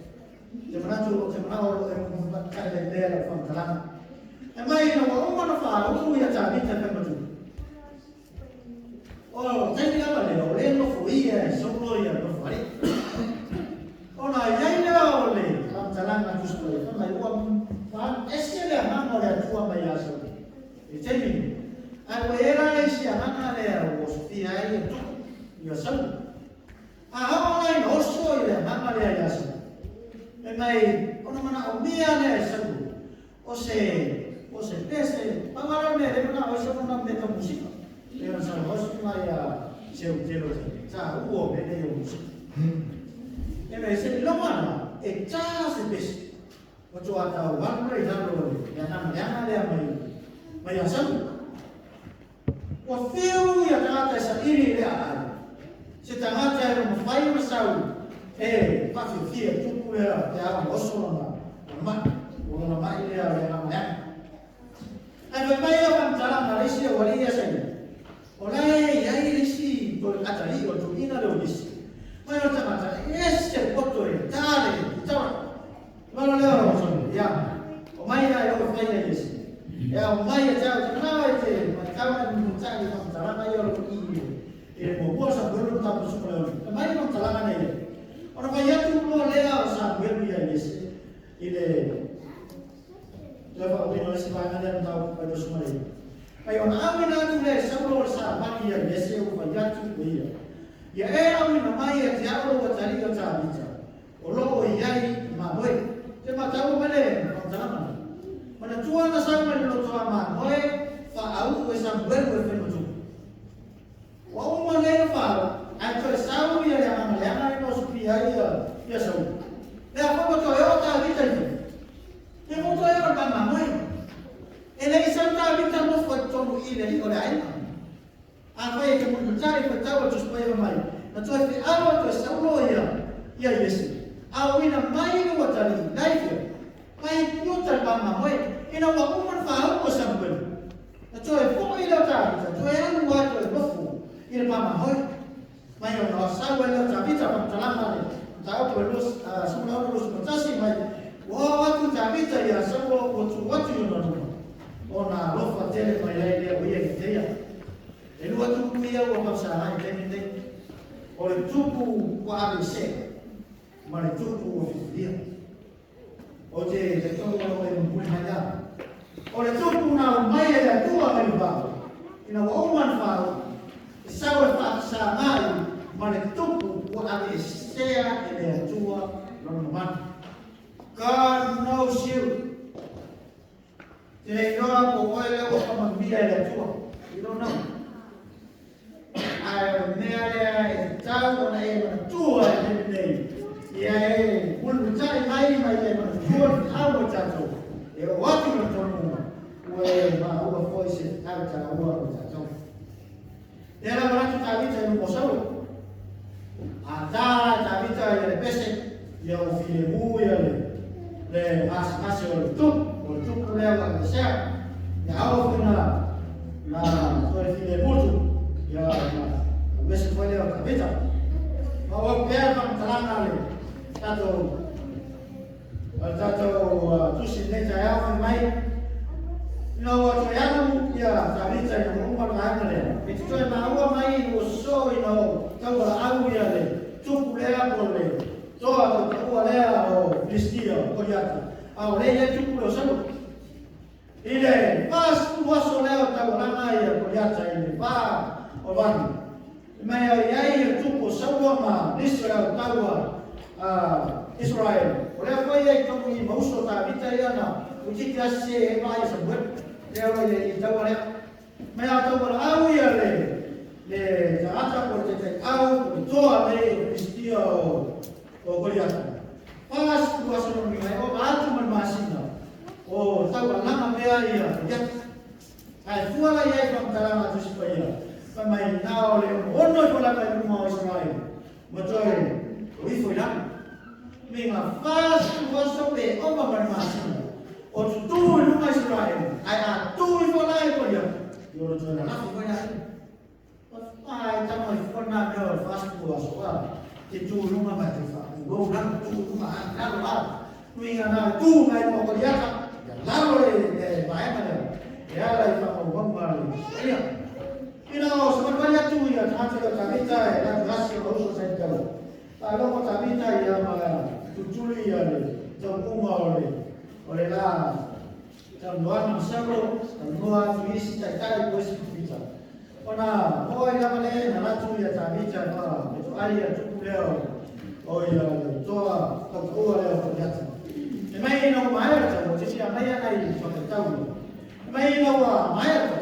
Te manatu o te manao o e mulimulitai le lea lau faamatalaga. E mai ina ua uma na faauu ia Tavita e fai ma tupu. O taimi lava lea, o le nofo ia e Saulo ia nofo alii. Ona i ai lea o le faamatalaga Tusi Paia, fai mai ua ese le agaga o le Atua mai ia Saulo. I le taimi nei. Ae ua i ai la le isi agaga lea ua osofia ai ia tupu ia Saulo. A oo la ina oso i le agaga lea ia Saulo. Fai mai ona manaomia lea e Saulo o se o se pese pau lava le mea e le manao ai Saulo na mea tau musika. E ona saunoa mai ia seu telo te tā ua o mea nei o musika. E mea se iloga la e tā se pese. O toa tau alu le i lalo o le agaga leaga lea mai mai ia Saulo. Ua fiu ia tagata e saili i lea aai. Se tagata e le mafai ona sau e faafiafia e tupu lea pe a ona oso lona mai. O lona mai lea o le agaga leaga. Ae fai mai ia faamatalaga a le isi aualii ia Saili. O la e i ai le isi atalii o le toeaina lea o Iesi. Mai o le tagata e ese le poto e tā le taura. Mai loa lea o Samuele, ia, o mai la e oo e fai ia Iesi. E au mai e te au te nao e te matau e mutai i whakatalanga i o i e mo sa buelu tapu suka leo. E mai i whakatalanga nei. Ona vai atu mo lea o sa buelu ia Iese i le te whakawina o se vaenga lea tau pai to suma nei. Mai ona au ina atu le saulo o sa mani ia Iese o vai atu o ia. Ia e au ina mai e te au o tari o tāvita. O loo i ai ma moe. Te matau mele whakatalanga nei. Mana tua na sau mai lo toa ma moe fa au e sa buelu e wheno tupu. Wa uma le fa ai toe sau ia le anga le anga no supi ai ia ia sau. Le a fo to e o ta vita ni. E mo to e o ta ma moe. E le sa ta vita mo fo tonu i le o le ai. A fa e te mo tari fo tau to spai mai. Na to e alo to sau lo ia ia Yesu. A o ina mai no tari nai fe. Mai no ta pa ma moe. Ina wa uma fa au o sa buelu. Na to e fo i le ta vita. To e alu wa to e lofu i le pa ma moe. Mai o no sau e le ta vita pa talanga le. Ta o los sa mo los matasi mai. Wa atu ta vita ia sa mo o tu atu i no no. O na lofa tele mai ai le o ia ki te ia. E lua tupu ia ua kapsa ai te te. O le tupu wa ABC. Ma le tupu o fifilia. O te te tonu o e mpuli mai ia. O le tupu na o mai e atua mai vao. Ina wa uman whao. Sau e whaakasa ngai ma le tupu wa ABC e le atua lona manu. God knows you. Te iloa ko oe lea ua whamambia e le atua. You don't know. Ai o mea lea e tau ona e manatua e te nei. Ia e mulmutai mai mai e manatua le au o tātou. E o atu na tonu ua e maua foi se tau tā ua o tātou. Te ala maratu tā vita i lumo saulo. A tā tā vita i le pese, ia o file mu ia le masi o le tupu, o le tupu lea ua le sea. Ia au fina na toe file mutu, ia na pese foi lea o tā vita. Ma o pea whakatalanga le tātou tusi nei tai au mai. Ina ua toe alu ia tā vita i na uma vaenga lea. E te toe maua mai o so ina o tau au ia le tupu lea po le toa tau taua lea o Filistia o Goliata. A o le ia tupu leo salo. I le pasu aso lea o tau langa ia Goliata i le pā o vahi. Mai ai ai ia tupu o saua ma nisi o leo taua Israel. O lea foi ai tonu i mauso tā vita ia na utiti ase e mai sa buet. Lea o le i taua lea. Mai a tau au ia le taata ko te te au ko toa le Filistia o Goliata. Pas tu aso no mai o atu man masina. O tau langa mea ia ia. Ai fua la ia i whakatalanga tu sipa ia. Pa mai nao le ono i kola kai luma o Israel. Ma toe o ifo i langa. Me ngā fas tu aso pe oma man masina. O tu i luma Israel. Ai a tu i fola i kolia. I ora toe la lafi kolia. Ai tama i fona mea o fas tu aso a. Te tu luma mai te wha. O langa tu luma a lalo a. Nui ngā nā tu mai mo Goliata. Ia lalo le vaenga lea. E ala i whakaumauma le Israelia. Ina o samalwali atu ia tangata leo Tavita e latu hasi o uso sa italo. Ta loko Tavita ia ma tutuli ia le tau uma o le la tau noana masalo, tau noa atu isi taitai ko isi pupita. Ona oi lava le na latu ia Tavita ma e to ai ia tupu lea o ia le toa tau taua lea o Goliata. E mai ina ua maea tau, te sia mai ana i whakatau. E mai ina ua maea tau.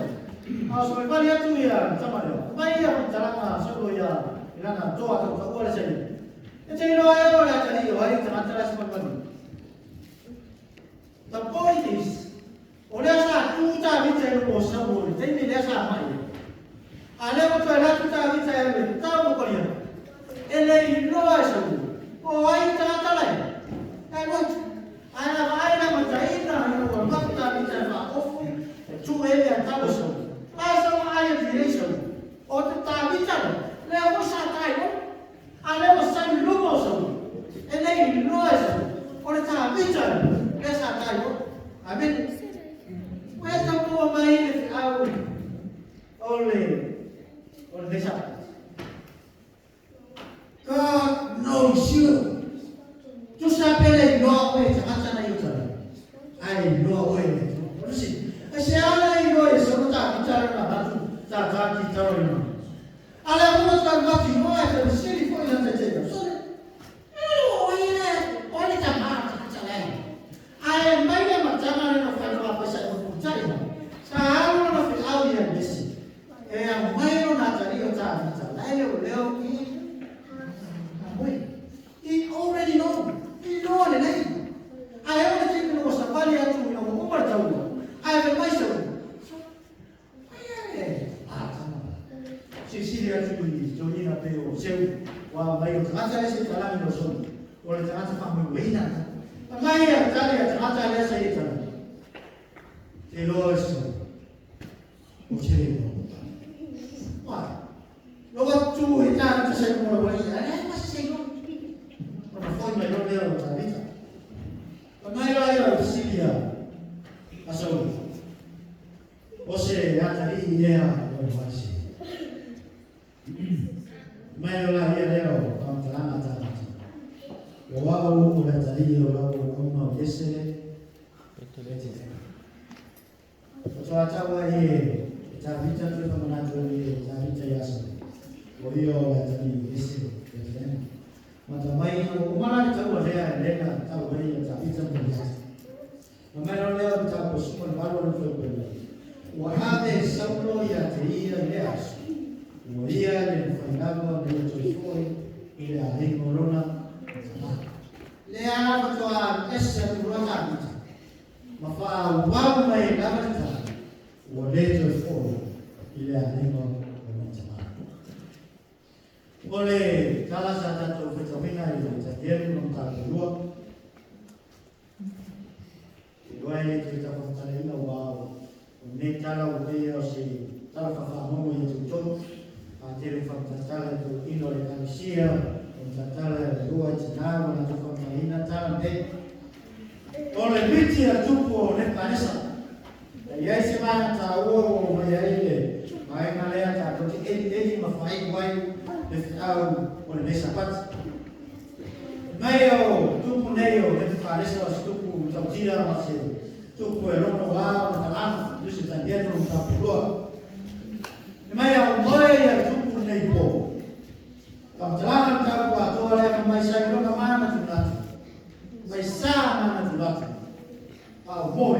A so me pali atu ia tama lea. Mai ia whakatalanga saulo ia ilana toa tau taua le saia. E te iloa e o le atali o ai tangata la sipalpali. The point is, o lea sa tu tā vita i lumo saulo le teimi lea sa mai. A lea mo toe latu tā vita e le tau mo kolia. E le iloa e saulo. O ai tangata lai. E lotu. Ai la vaai la mataina i ua matu tā vita e whaofu e tu e le a tau e saulo. Ai sa ai e tirei saulo. O te tā vita le. Lea mo sa tai o. A lea mo sa lumo saulo. E le iloa e saulo. O le tā vita le. Lea sa tai o. Amen. Ua e tau Lenei sa. God knows you. Tusa pele iloa oe e tagata na i uta nei. Ae iloa oe e le Atua. O le sili, ai se ala e iloa e sono ta kita le na matu, ta ta ki taro i mana. A le atunga ta matu iloa e te sili fo i na te te sole. E le o i le, o le ta mara ta ta le. Ae mai le matanga le no whai wā paisa e mo tai na. Sa alu na fi au ia mesi. E a mai no na tari o ta ta lai le o leo i. Amoi. He already know. He know le nei. Ae o le taimi na ua savali atu ina ua uma le taua, ae fai mai sau, So, ai e a tama. Silisili atu i toniga pe o seu, ua mai o tagata lea sa i talagi o soni, o le tagata faamoemoeina lena. Fai mai a tali a tagata lea sa i talagi, Te iloa e sau, o te le iloa mo tali. Why? Lo atu i tāngata sa i mola wai, a leai ma se se iloa. Ona foi mai loa lea o Tavita. Fai mai la ia o le fesili a Saulu, O se atalii ea o le falesi? Mai loa la ia lea o faamatalaga a Tavita, O au o le atalii o lau auauna o Iese Petelehema. Faatoa tau ai e Tavita toe faamanatu ai e Tavita iā Saulu, o ia o le atalii o Iese Petelehema. Mata mai ina ua uma la le taua lea e lena tau ai ia Tavita ma Goliata. Na mai loa lea o le tapuasuga le valu o le faipule. Ua ave e Saulo ia te ia i lea aso. Ua ia le mafai lava ona ia toe foi i le aiga o lona tama. Lea lava faatoa alu ese atu loa Tavita, ma faaauau mai ai lava le tala, ua le toe foi i le aiga o lona tama. O le tala sa tatou faitauina i le Tanielu ma Mataupu 2, iloa e le toe taufamatalaina ua o lenei tala ua pei o se tala faafagogo ia te outou, a tele faamatala e toeaina o le Ekalesia, faamatala e lua i tina ma latou faamatalaina tala nei. O le miti a tupu o Nekanesa, e i ai se vaega taua ua oo mai ai le vaega lea tatou te elieli ma faaiu ai le feau o lenei Sapati. Mai o tupu nei o Nekanesa o se tupu tautia ma se tupu e lono a o na talana, Lusi Tanielu no Matapulua. E mai au moe ia tupu nei po. Faamatalaga le tau atoa lea ma mai sa i lona mana tunatu. Mai sa mana tunatu. A moe,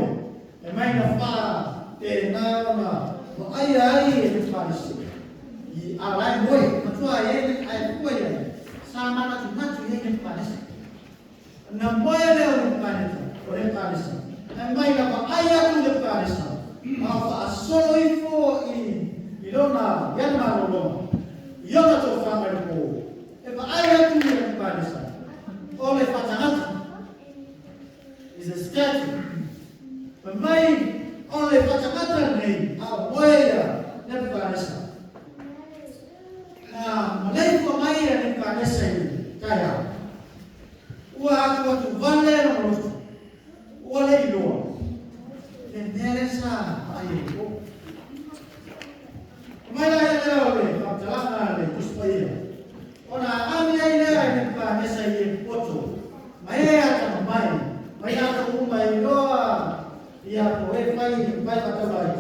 e mai na wha tēnā ona vaaia ai e te Farisi. I a lai moe, matua ai e ai pua ia, sa mana tunatu i e Farisi. Na moe lea o le Farisi, o le Farisi. E mai na vaaia atu le Farisi. A whaasolo ifo i lona iana malolonga. I ona tofanga i le pō. E vaai atu i le Farisi. O le whatangata. Is a statue. Fai mai o le whatangata nei a moe ia Nebuchadnezzar. Na maleifua mai ia Nebuchadnezzar i taeao. Ua atu atu vale lona loto. Ua le iloa. Le mea lea sa vaai ai i o. Mai la ia lea o le faamatalaga a le Tusi Paia, ona aami ai lea i Nebuchadnezzar i e poto, ma e atamamai, ma i latou uma e iloa ia ko e fai i le pae faataula ai,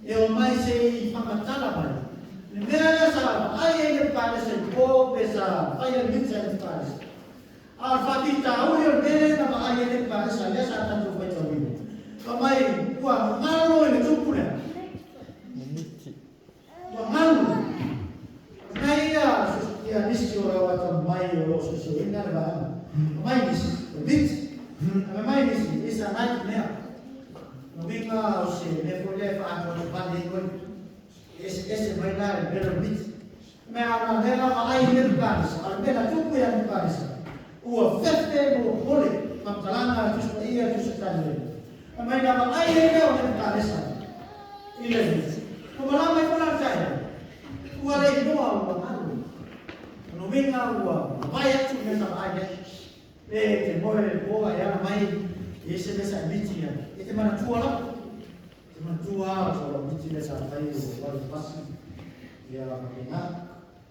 e omai se i whakatala mai. Le mea lea sa vaai ai Nebuchadnezzar i po pe sa fai ai mita e Nebuchadnezzar. A o le faafitauli o le mea lea na vaai ai Nebuchadnezzar lea sa tatou faitauina. Fai mai ua galo i le tupu lea. Ua galo. Mai ia ia nisi o lau atamamai o lo o soisoina le vaega. Mai nisi, o miti. Mai nisi, isa nightmare. No uiga o se mea foi lea e faaatoatoavale ai oe. E eseese mai la i le mea lea o le miti. Mea a na mea la vaai i Nebuchadnezzar, a o le mea na tupu ia Nebuchadnezzar, ua fefe ma ua popole, faamatalaga a le Tusi Paia, le Tusi a Taniele. Fai mai na vaai ai lea o Nebuchadnezzar i le miti. Ua malama ifo la le taeao, ua le iloa ua alu. O lona uiga ua mavae atu le mea sa vaai ai. E te moe le po ae ala mai i ese mea sa e miti ai. E te manatua lava. E te manatua o sa lau miti lea sa fai o wale pasi. Ia faapena.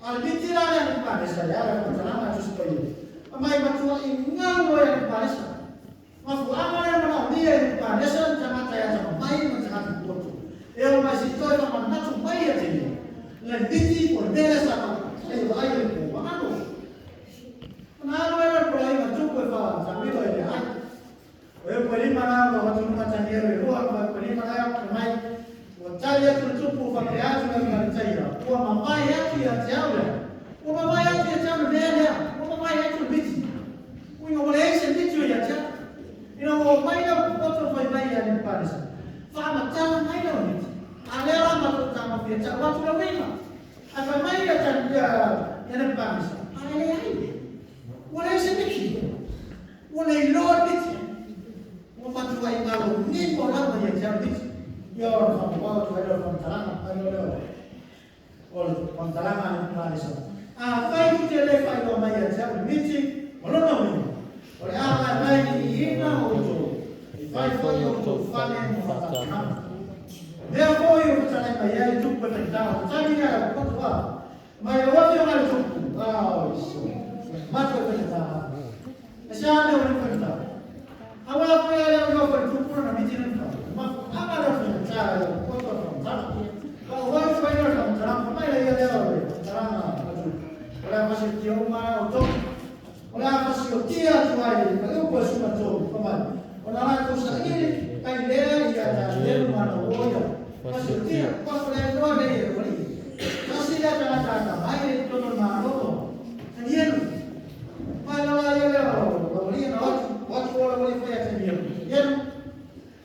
A o le miti la lea a Nebukadesa e ala i le faamatalaga a Tusi Paia, mai matuai galu ai a Nebukadesa. Mafuaaga lea manaomia e Nebukadesa ni tagata e atamamai ma ni tagata popoto e omai se i toe faamanatu mai ia te ia le miti po o le mea lea sa vaai ai i le po ua galo. Ona alu ai lea o le poloaiga tupu e faatamilo i le aai. O e upu e lima na o atunuu matagi e lua, ma upu e lima na e mai, ua tali atu le tupu faapea atu le Kalitaia, ua mavae atu ia te au lea. Ua mavae atu ia te au le mea lea. Ua mavae atu le miti. Uiga ua leai se miti o ia te au. Ina ua omai lau popoto fai mai ia Nebukadesa, faamatala mai lau miti. A lea la matou tagofi e tau atu le uiga. Ae fai mai ia Nebukadesa, a e leai. Ua leai se miti. Ua le iloa le miti. Ua matuai galo nimo lava ia te au le miti. Ia o le faaauau atu ai lea o le faamatalaga, ai lea o le faamatalaga a Nebukadesa. Afai ou te le faailoa mai ia te au le miti ma lona uiga, o le a vaevaeliiina outou, e fai foi outou fale ma faatapulaaga. O mea foi ua fetalai mai ai tupu e faigata o tali lea lau popoto a. Mai lau afioga i le tupu, a iso, matou e faigata. E se a mea ua le faigata. Aua foi a lea o foi le tupu na miti na fa. Mafuaaga lea faigata lau popoto o le faamatalaga. Pa o ai foi lea o le faamatalaga, mai la ia lea o le faamatalaga a tupu. O le a fasiotia uma ai outou. O le a fasiotia atu ai le upu e suma tolu, fa mai. Ona latou saili ai lea ia Tanielu ma ana uo ia. Fasiotia, pa o le iloa lea e alii. Tasi lea tagata atamai e totonu o le Malo Tanielu. Mai la la ia lea o lau alii na o atu, o atu o lau alii fai ia Tanielu. Tanielu,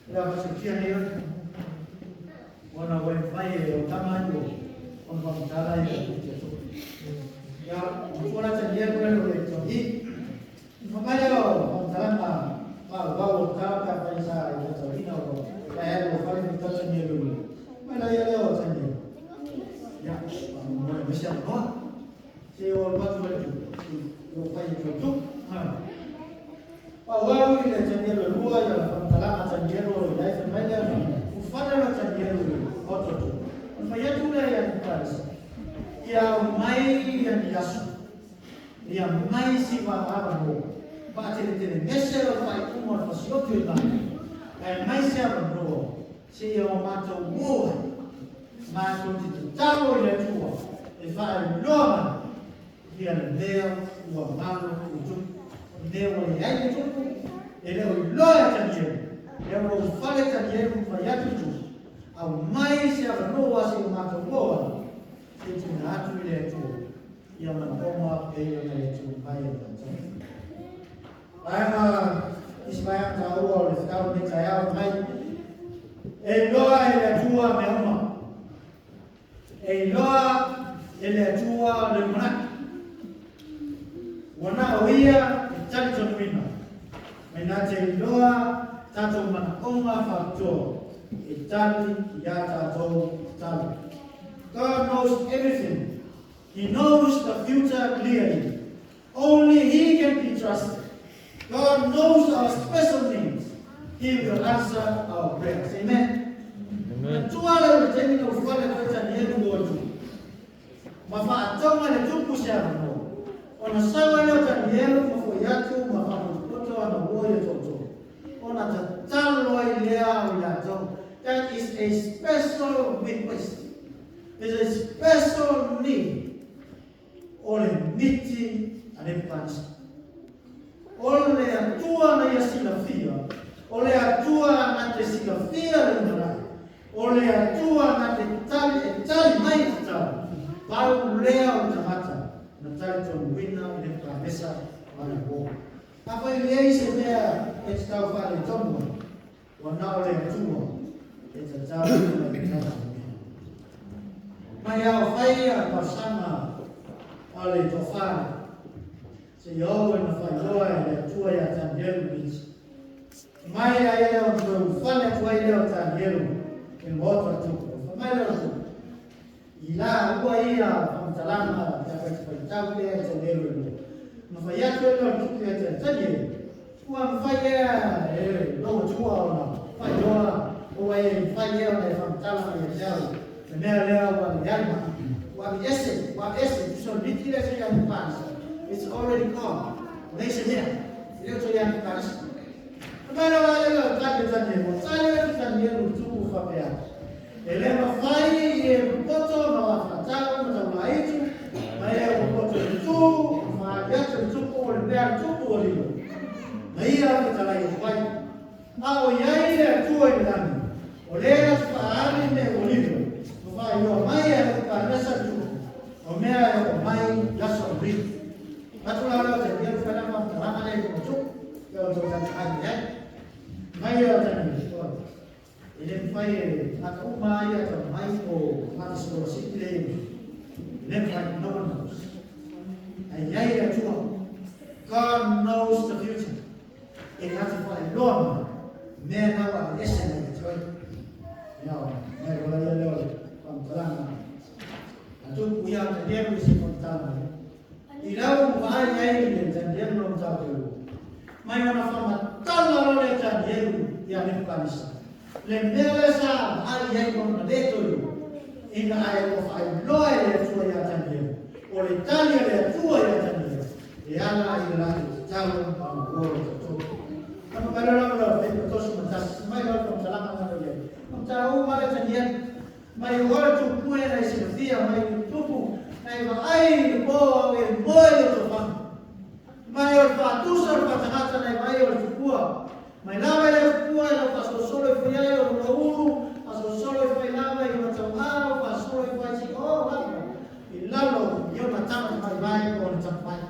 o le a fasiotia nei oe. Ona ua e mafai e o tama ai o ona faamatala ia te tupu. Ia, matua la Tanielu le o le togi. Fa mai lea o faamatalaga faaauau o tala pe afai sa i faitauina o la e alu o fale ni tau Tanielu. Mai la ia lea o Tanielu. Ia, faamoemoe mai se avanoa. Se o alu atu ai tu, o fai e tu. Faaauau i le Tanielu e lua ia faamatalaga Tanielu o i ai fai mai lea, ufale la Tanielu i maota tu. Ona fai atu lea ia Nebukadesa, ia aumai ia ni aso, ia mai si avanoa, faateletelegese lau faaiuga o le fasioti o i matou, ae mai se avanoa seia o matou o ai, matou te tatalo i le Atua e faailoa mai ia le mea ua galo i tupu. O le mea ua leai le tupu, e le o iloa e Tanielu. Lea ua ufale Tanielu ma fai atu i tupu, aumai se avanoa se o matou o ai, se tuuina atu i le Atua ia manaoga pei ona e tu mai e matou. Vaega isi vaega taua o le fetau lenei taeao mai, e iloa e le Atua mea uma. E iloa e le Atua le lumanai. Ua na o ia e talitonuina. Mai na te iloa tatou manaoga faapitoa e tali ia tatou tatalo. God knows everything. He knows the future clearly. Only He can be trusted. God knows our special needs. He will answer our prayers. Amen. Amen. Tua le o le taimi na ufale koe Tanielu o tu. Ma faatoga le tupu se avanoa. Ona sau ai lea o Tanielu ma foi atu ma faapotopoto ana uo ia toatolu. Ona tatalo ai lea o i latou. That is a special request. It's a special need. O le miti a Nebukadesa. O le Atua na ia silafia, o le Atua na te silafia le lumanai, o le Atua na te tali e tali mai i tatalo, pau lea o le tagata na talitonuina i Nebukadesa ma le uo. Afai leai se mea e te tau faaletonu ai, ua na o le Atua e tatau ona e talitonuina. Mai ao fai a talosaga a le toafale, seia oo ina faailoa e le Atua ia Tanielu miti. Mai ai lea o toe ufale atu ai lea o Tanielu i le maota o le tupu. Fai mai lea o le tupu, i la ua ia faamatalaga pe afai te faitau lea e Tanielu e lua. Na fai atu ai lea o le tupu ia Tanielu, ua mafai ea e lou Atua ona faailoa, ua e mafai ea ona e faamatala mai ia te au le mea lea ua leai mai. Ua ese, ua ese, so liti le se ya ni. It's already gone. Nei se mea. Le o ya ni kanisa. Mai la la la ta le ta le mo ta le ta le lu tu fa pea. E le ma fai e poto ma wa fa ta ma ta mai tu. Mai e poto tu ma ya tu tu ko le mea tu ko le. Mai ia ta la i fai. A o ia i le tu i lani. O le la fa ali me o libro. Ma fa io mai e ka nesa tu. O mea e o mai la so ri. Atu la la te ia fa la ma ta ma le ko tu. Ia o ta ta ai ya. Mai ia ta ni. E le fai e a ka uma ia ta mai o ma ta so si le. Le fai no one knows. Ai ai a tua. God knows the future. E la te fai loa. Mea na wa ese le te. Ia, mai ko la ia le o pamtalanga. Atu kuia te demu si pamtalanga. I lau vai ai le tandelu lo mtau. Mai ona fama tala lo le tandelu ia le kanisa. Le mele sa ai ai ko na leto yo. Ina ai o fai loa le tua ia tandelu. O le tali le tua ia tandelu. E ala i la talo ma o le to. Kama kala la la fe to su matas. Mai lo pamtalanga na lo ia. Pamtau ma le tandelu. Mai o le tu pue na i silafia mai tupu na i vaai po e moe o to whanau. Mai o le whātusa o le whātangata na i vai o le tupua. Mai lava i le tupua i lau whasosolo i whai ai o lona ulu, whasosolo i whai lava i matauā, whasosolo i whai si o lava. I lalo i ona tama te mai vai o le tamai.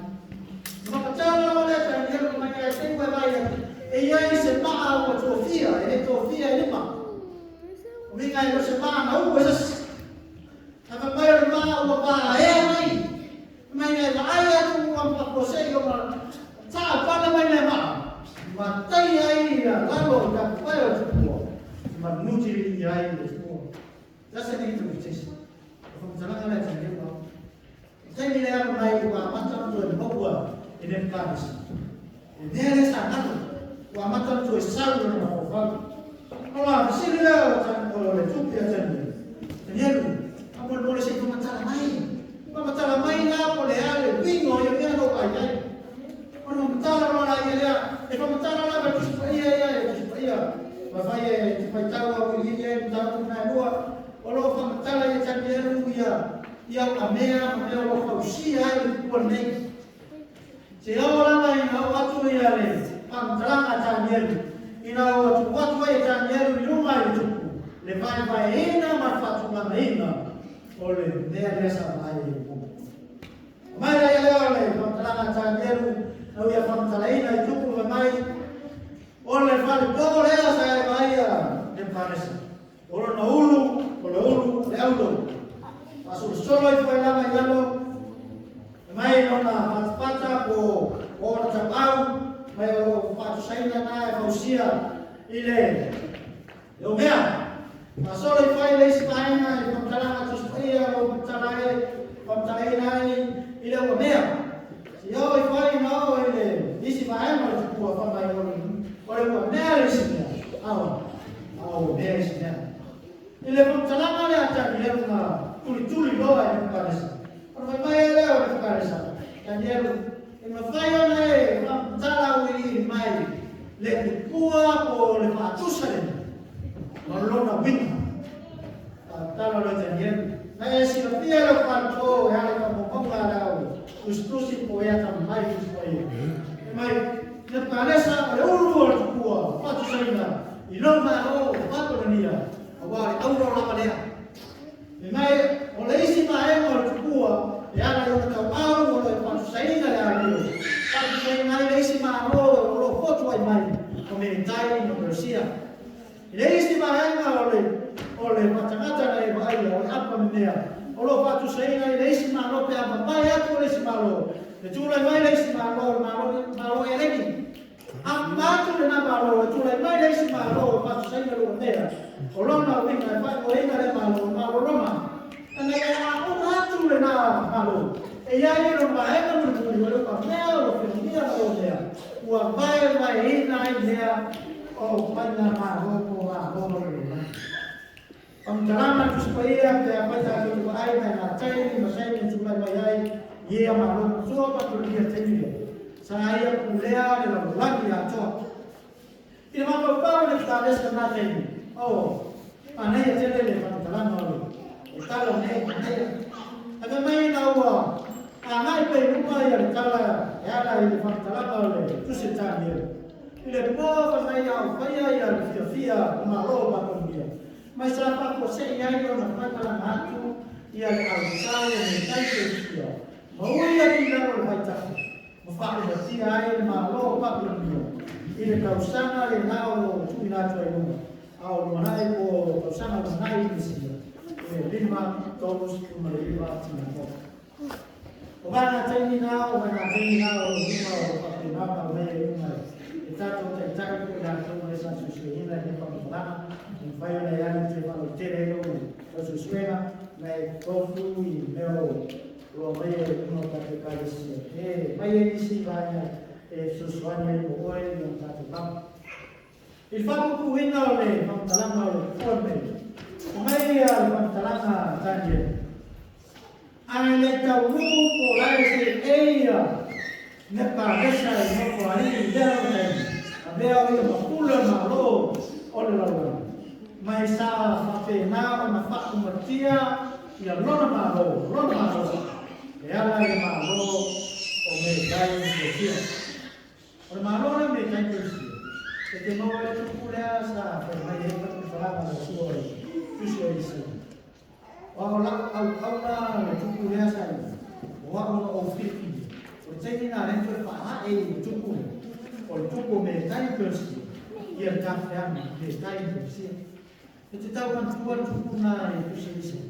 Mapatala o le ta ni mai ai te vai vai e ia i se maa o tofia, e le tofia e le maa. O minga i lo se maa na u e sas. Ava mai o le maa ua paa ea mai. Mai ngai vaai atu ua mpapose i o ma taa pana mai le maa. Ma tai ai ia lalo i taku pai o tupua. Ma nuti i ai le tupua. That's an interpretation. O whakatalanga le tangeu au. Taimi le aru mai ua mata tu e mokua e ne mkanisa. E mea le sa ngalo. Ua mata tu e salu na mawhau. Ola, sili leo o le tupi a tangeu. Tangeu, a mo le se whamatala mai. Whamatala mai la po le ale wingo ia mea no ai ai. Ona whamatala rola ia lea. E whamatala la ma tusi ia ia e tusi ia. Ma fai e te whai tau au i ia e mtau na lua. O lo whamatala ia tangeu ia ia a mea ma mea o whausia ai le pua nei. Se au lava i au atu ia le whamatalanga tangeu. Ina o atu atu ai tangeu i lunga i le tupu. Le vai vai ina ma whatunga ina. O le mea lea sa mai e pupu. Mai la ia lea o le whamatalanga tangeu au ia whamatalaina i tupu mai mai. O le whale pogo lea sa e mai a le mkanesa. O lona ulu, o le ulu, le aulo. Asul solo i whai lava i lalo. Mai lona patapata po o ona tapau. Mai o whatusaina na e whausia i le o mea. Solo i whai le isi paenga i whamatalanga tusipaia o whamatalaina i le o mea. Si au i whai na o i le isi paenga o le tupua whamai o le ua mea le isi mea. Awa, o mea isi mea. I le whamatalanga le atani le runga tuli loa i le whakanesa. Ona whai mai e leo le whakanesa. Tanielu, e mawhai ona e whamatala ui i mai le tupua po le whaatusa le. Ma lona winga. Whamatala loa Tanielu. Na e silafia le whanto e hale ka momonga lau. Tustusi po ea ta mai tusipa ia. E mai, le whakanesa o le ulu o le tupua, whaatusaina. I lona o whatona nia. A wā le auro lava lea. E mai, o le isi maenga o le tupua, e ala i ona tau au o le whatusaina le alio. Whatusaina ai le isi maaro o lo fotu ai mai, o me tai no Persia. I le isi maenga o le matangata na e vaai o le apa mea. O lo whatusaina i le isi maaro pe apa mai atu o le isi maaro. Le tūlai mai le isi maaro, le maaro e lengi. Apa atu le nā maaro, le tūlai mai le isi maaro o whatusaina le mea. O lona o winga e whai o ina le maaro, maaro Roma. Ana ia a ona atu le nā maaro. E ia i ro maenga muli o le ka mea o lo whinia o mea. Ua vai vai ina i mea o paina maaro po ngā hono le rona. Fa'amatalaga le Tusi Paia pe afai tatou te vaai mai gatai ma saini e tulai mai ai i ia malo matua Papelonia i le taimi lea, sa ia pulea le lalolagi atoa. I le mafaufau o Nebukadanesa i lena taimi, oh, manaia tele le faamatalaga o le tala lenei, manaia. Ae fai mai ina ua agai pea i luma ia le tala e ala i le faamatalaga o le Tusi a Taniela, i le po fai mai a o faia ia le fiafia o Malo o Papelonia, Mai sa faafuasei ai ona faimalama atu ia le autau o Metai Perusia, ma ui atu i lalo o le vaitafe, ma faaumatia ai le Malo o Papelonia i le tausaga lena o lo o tuuina atu ai luga, a o lumanai po o tausaga lumanai i Mesia, i le 539 tinamoa. O vaega taimi na, o vaega taimi na o lo luma o lo faapena ona aumaia i luma e tatou taitai po o i latou ma le sa suesueina i lenei faamatalaga, e mafai ona e alu e toe faalautele ai lou tau suesuega ma e tofu i mea o lo aumaia i luma o tatou Ekalesia e aumai ai nisi vaega e fesoasoani ai mo oe i lona tatou lava. I le faapuupuuina o le faamatalaga o le fua nei, aumai ia le faamatalaga a Daniele, Ae le taunuu po o lae se eia Nepakalesa i nofoalii i lea lava taimi, avea o ia ma pule malo o le lalolagi. Mai sa faapena ona faaumatia ia lona malo, lona malo, e ala i le malo o Medai ma Pesia. O le Malo lea me tai Pesia, e te maua ai le tupu lea sa fai mai ai faamatalaga a le Atua i Tusi o Isaia. O au lau auauna le tupu lea sa i ai, o au na ou filifilia. O le taimi lena lea na toe faaae i le tupu lea, o le tupu o Metai Persia, ia le tafeaga Metai Persia. E te tau manatua le tupu lena i Tusi o Isaia.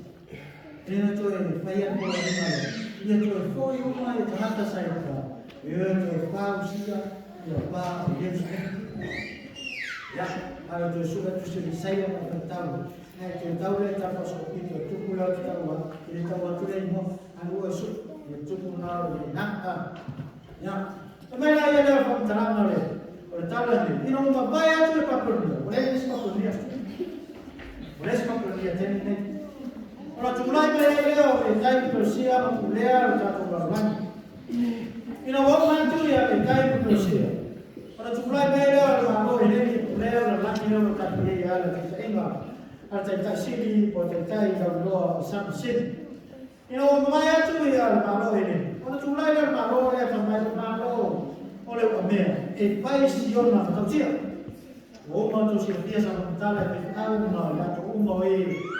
Lea na toe fai atu ai ma le, ia toe foi uma ia tagata sa i uta, ia toe fausia ia pa o Ierusalema. Ia, a o toe sue Tusi o Isaia ma le faitau, Ae toe tau lea tau faasoapito e tupu lea o te tau atu, e le tau atu lea i mua, ae ua e sue, ia tupu na o le na, a. Ia, fai mai la ia lea o le faamatalaga o le, o le tala lenei, ina ua mavae atu le Papelonia, ua leai nisi Papelonia, ua leai se Papelonia i taimi lenei. Ona tulai mai ai lea o Metai ma Perusia ma pulea le tatou lalolagi. Ina ua uma atu ia Metai ma Perusia, Ona tulai mai lea o le Malo i lenei pulea o le lalolagi lea o lo o tatou i ai e ala i taitaiga a le Taitai Sili po o Taitai Lauiloa o Sam Sili. Ina ua mavae atu ia le Malo i lenei, ona tulai lea o le Malo lea fai mai le Malo o le Uamea e fai siona matautia. Ua uma ona outou silafia sa faamatala e faifeau ma i latou uma o e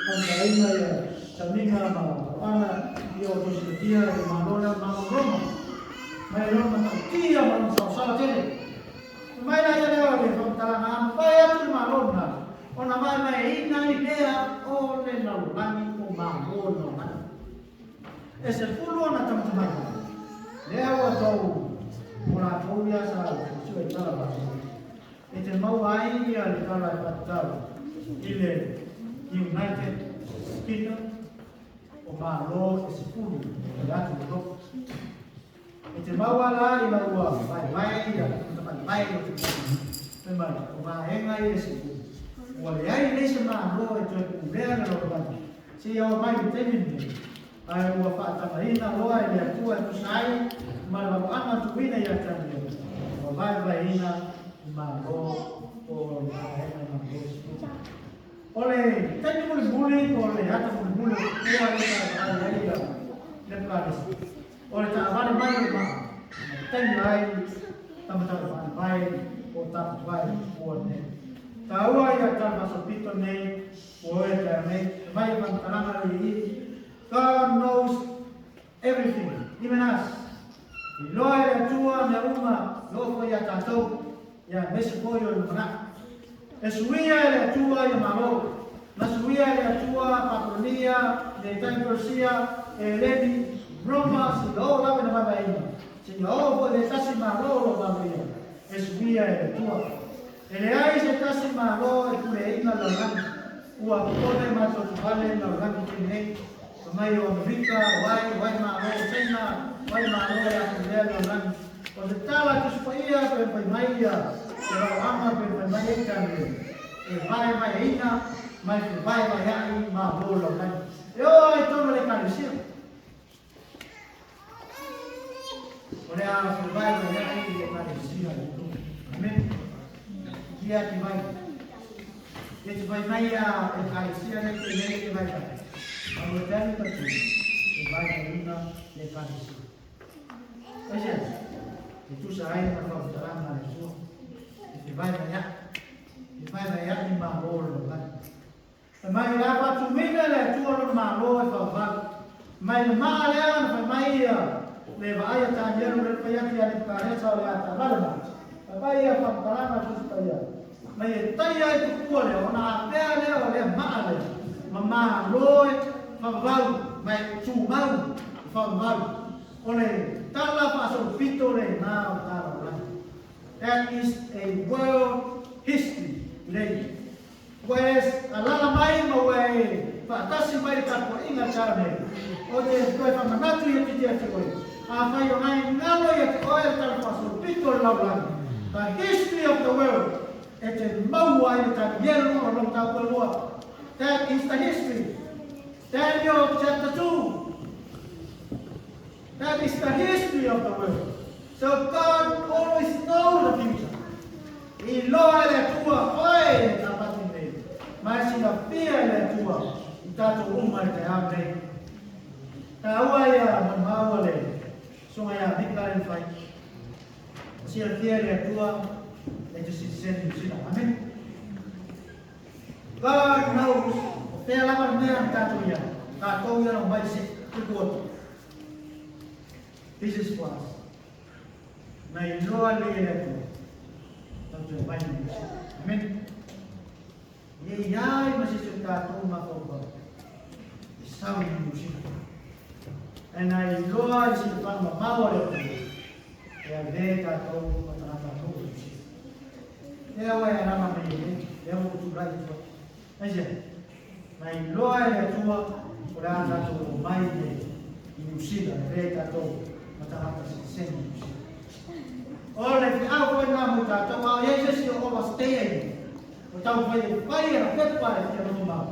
faamatalaina ia tauliga ma aloaga ia ua outou silafia le Malo lea o le Malo o Roma. Mai lona matautia ma lona saosaoa tele. Fai mai la ia lea o le faamatalaga a mafai atu le Malo lena ona vaevaeina ai lea o le lalolagi o Malo o le lalolagi. E 10 ona tamatamaiga, lea ua tou o latou ia sa suesue i tala faapea. E te maua ai ia le tala e faatatau i le United Kingdom o Malo e 10 o le atu Europa. E te maua la ina ua vaevae ia tamatamai o te fai mai o vaega ia e 10 ua leai nei se Malo e toe pulea le lalolagi seia oo mai i le taimi lenei, ae ua faatagaina loa e le Atua e tusa ai ma le valoaga tuuina ia Taniela, ua vaevaeina i Malo o le vaega i Malo e 10. O le taimi mulimuli po o le ata mulimuli o le pua lea sa vaai ai ia Nebukadesa, o le taavale mai o le maa, ma taimi ai tamatamafaavae o tapuvae o pua nei. Taua ia tala faasopito nei ua oe taeao nei, e mai le faamatalaga lea i i, God knows everything, even us. Iloa e le Atua mea uma e oo foi ia tatou, ia aemaise foi o le lumanai. E suia e le Atua ia Malo, na suia e le Atua Papelonia, Metai Persia, Eleni, Roma, seia oo lava ina vaevaeina, seia oo foi le tasi Malo o lo o valoia, e suia e le Atua. E leai se tasi Malo e puleaina le lalolagi, ua popole matou tuvale le lalolagi i taimi nei, fai mai o Amerika, o ai, o ai Malo, o Saina, o ai Malo e a pulea le lalolagi. O le tala a Tusi Paia pe fai mai ia te valoaga pe fai mai ai Daniele, e vaevaeina Mai fevaevaeaʻi malo o le lalolagi. E oo lava i totonu o le Ekalesia. O le a fevaevaeaʻi le Ekalesia i totonu. Amene. Kia te vai. E te fai mai a Ekalesia le te nei te vaevae. A o te anu tatu, e vaevaeina le Ekalesia. Aisea? E tusa ai ma le faamatalaga a le Atua. E fevaevaeaʻi. Fevaevaeaʻi malo o le lalolagi. Fai mai o le a faatuina e le Atua lona Malo e faavalu. Mai le maa lea na fai mai ia le vaai a Tanielu le fai atu ia Nebukadanesa o le a taavale mai. Fai mai ia faamatalaga a Tusi Paia mai e taia ai tupua lea ona apea lea o lea maa lea ma Malo e faavavau ma e tumau e faavavalu. O le tala faasolopito lena o ta lalolagi. That is a world history today. Ua e alaala mai ma ua e faatasi mai i le tapuaiga tala nei. Ou te toe faamanatu ia te ia te oe, afai o ngai galo ia te oe le tala faasolopito o le lalolagi, the history of the world, e te maua ai le Tanielu o lona mataupu e lua. That is the history. Daniel chapter 2. That is the history of the world. So God always know the future. I loa e le Atua oe e tapati nei, ma e silafia e le Atua i tatou uma i le taeao nei. Taua ia maumau a le Susuga ia Mika le Mafai. O silafia e le Atua e te sitiseni Niu Sila. Amen. God knows o fea lava le mea na tatou i ai. Tatou ia na mai se tupu atu. This is for us. Na iloa lelei e le Atua, tatou te omai i Niu Sila. Amen. E i ai ma se isi o tatou mafaufau e sau i Niu Sila. Ae na iloa i le silafaga mamao a le Atua, e ave tatou ma tagata nuu i Niu Sila. Lea ua e alaala mai ai nei, lea ua ou tulai atu ai. Aisea? Na iloa e le Atua o le a tatou omai nei i Niu Sila e avea i tatou ma tagata sitiseni i Niu Sila. O le feau foi lena mo i tatou, a o i ai se isi o overstay ai nei, o taumafai e fai ana pepa e fia noho mau.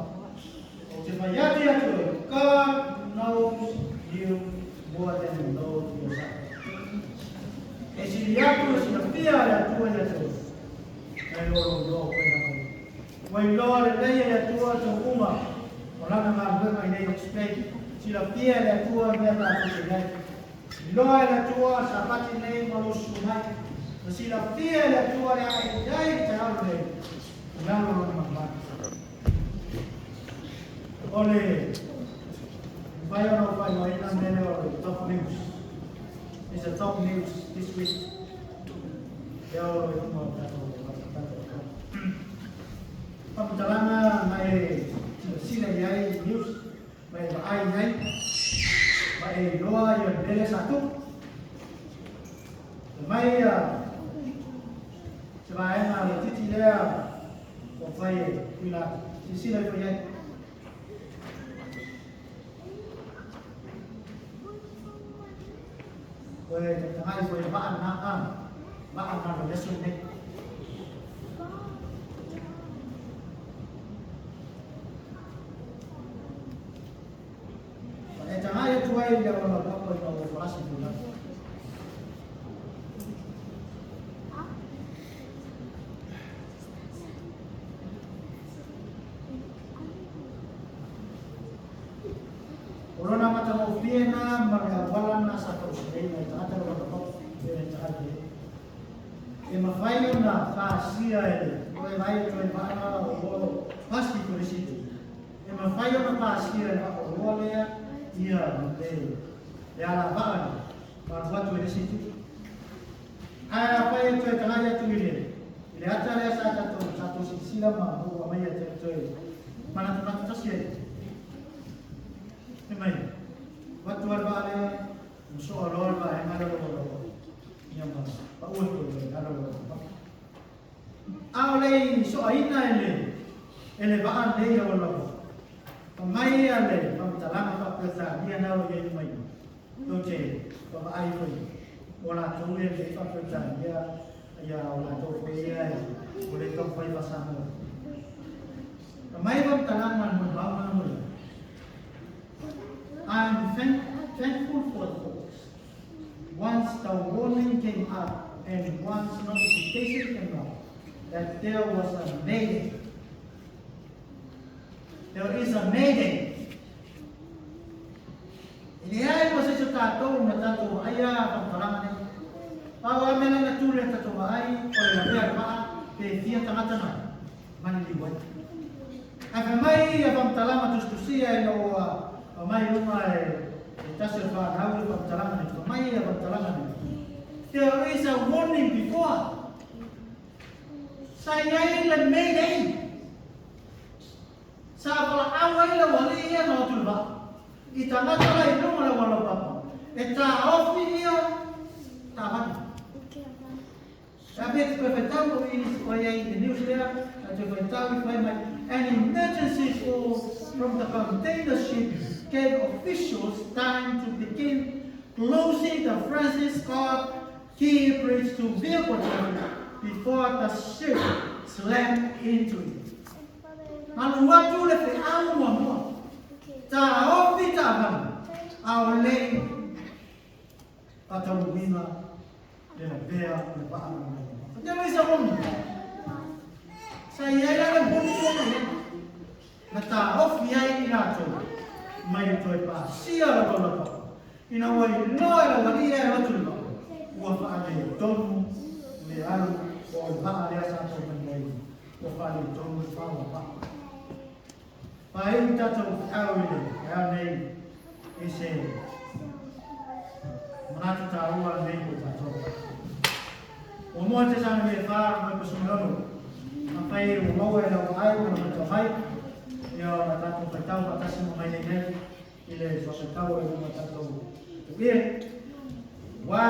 Ou te fai atu ia te oe, God knows you more than you know yourself. E sili atu e silafia e le Atua ia te oe, nai lo lou iloa o koe lava ia. Ua iloa lelei e le Atua tonu uma o Lana galuega i nei explain. Silafia e le Atua mea tatou te i ai. Iloa e le Atua Sapati nei ma lou susu mai. Na silafia e le Atua le a e i ai i le taeao lenei i lalo o Lona manumalu. O le mafai ona ou faaigoaina mea lea o le top news. It's a top news this week. Lea o lo o i luga o tatou Faamatalaga ma e silasila i ai i news, ma e vaai i ai, ma e iloa ia le mea lea sa tupu. Fai mai ia se vaega laitiiti lea ua mafai e tuuina atu. Silasila ifo i ai. Toe tagatagai ifo i le vaa lena, a, vaa lena o le aso lenei. E tagai atu ai i le auala laupapa ina ua falasi i lalo. O lona matagofie na ma le auala na sa tausiaina e tagata le laupapa e le tagai i ai. E mafai ona pasia e le toe vaai e toe vaa o pasi i le isi itu. E mafai ona pasia e le vaa lea ia le alavaa lea ma alu atu i le isi itu. Ae afai e toe tagai atu i le ata lea sa tatou sa tou silasila ma ou aumaia e toe manatunatu tasi ai. Fai mai, avatu lava le vaa lea, ma soa loa le vaega lea o lo o ia ma pau atu i lalo o le papa. A o le i soaina e le vaa lenei o lo o mai ia le faamatalaga faa-Peretania na o i ai mai tou te vaavaai foi o latou ia lelei faa-Peretania ia o latou foi ia o le taumafai faa-Samoa. Mai faamatalaga a le molimauga mo le I'm thankful for the folks. Once the warning came up and once notification came up that there was a mayday. There is a mayday. E leai ma se isi o tatou na tatou vaaia faamatalaga nei. Pau lava mea la e na tule tatou vaai o le lavea o le vaa pe fia tagata na maliliu ai. Ae fai mai ia faamatalaga tusitusia ina ua aumai i luga e se tasi o fanau le faamatalaga nei, fai mai ia faamatalaga nei, There is a warning before. Sa i ai le mayday. Sa valaau ai le aualii ia na o atu i le vaa, i tagata la i luga o le auala laupapa, e taofi ia taavale. E ave e te toe faitau o i o i ai i te news lea, a toe faitau i fai mai, An emergency call from the container ship gave officials time to begin closing the Francis Scott Key Bridge to vehicle traffic before the ship slammed into it. Alu atu le feau muamua, taofi taavale, a o le i faataunuuina le lavea o le vaa na mai. Te mai sa moni. Sa i ai la le moni o mai ai. Na taofi ai i latou mai le toe pasia o le laupapa. Ina ua iloa e le aualii e alu atu i le vaa, ua faaletonu le alu o le vaa lea sa tau mai ai. Ua faaletonu le fao o vaa. Faaiu tatou feau i le taeao nei i se manatu taua lenei mo tatou. Muamua Tesame me fa mai pasuma lono. Afai ua maua e lau vaai ma lau matau mai, ia ona tatou faitau faatasi ma mai nei nei i le soa faitau o le luma tatou tuie. Ua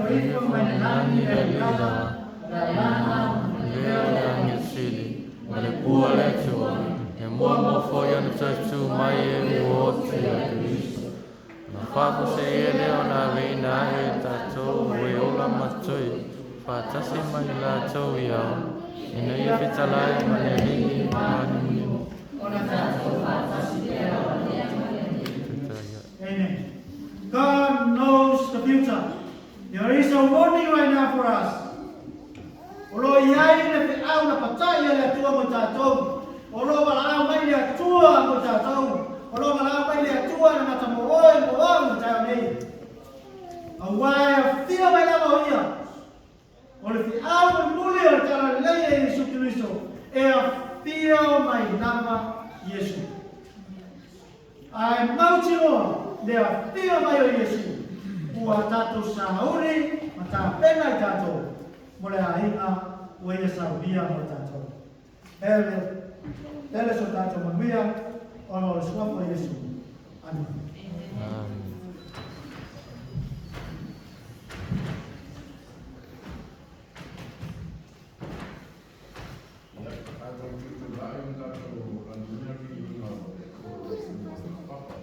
e ifo mai le lagi le lava, le alana, Lea o le agi sili, ma le pua le Atua, e muamua foi ona toe tu mai e ua oti a Keriso. Na faafuasei lea ona aveina ae e tatou e ola ma totoe, faatasi ma i latou i ao, ina ia fetalai ma le Alii maanimunimu. Ona tatou faatasi pea o le Tutaia. Amen. God knows the future. There is a warning right now for us. O lo o i ai le feau na patai e le Atua mo tatou. O lo o valaau mai le Atua mo tatou. O lo o valaau mai le Atua na mata mo oe mo au i le taeao nei. Aua e afio mai lava o Ia. O le feau mulimuli o le Talalelei e Iesu Keriso, e afio mai lava Iesu. Ae mautinoa le afio mai o Iesu, ua tatou sauni ma tapena i tatou mo le aiga ua Ia saunia mo tatou. Ele, tele so tatou manuia ona o le suafa o Iesu. Amene. Amen. Ia, tatou tutulai ma tatou lanuia viiga o le Atua i luga o le papa.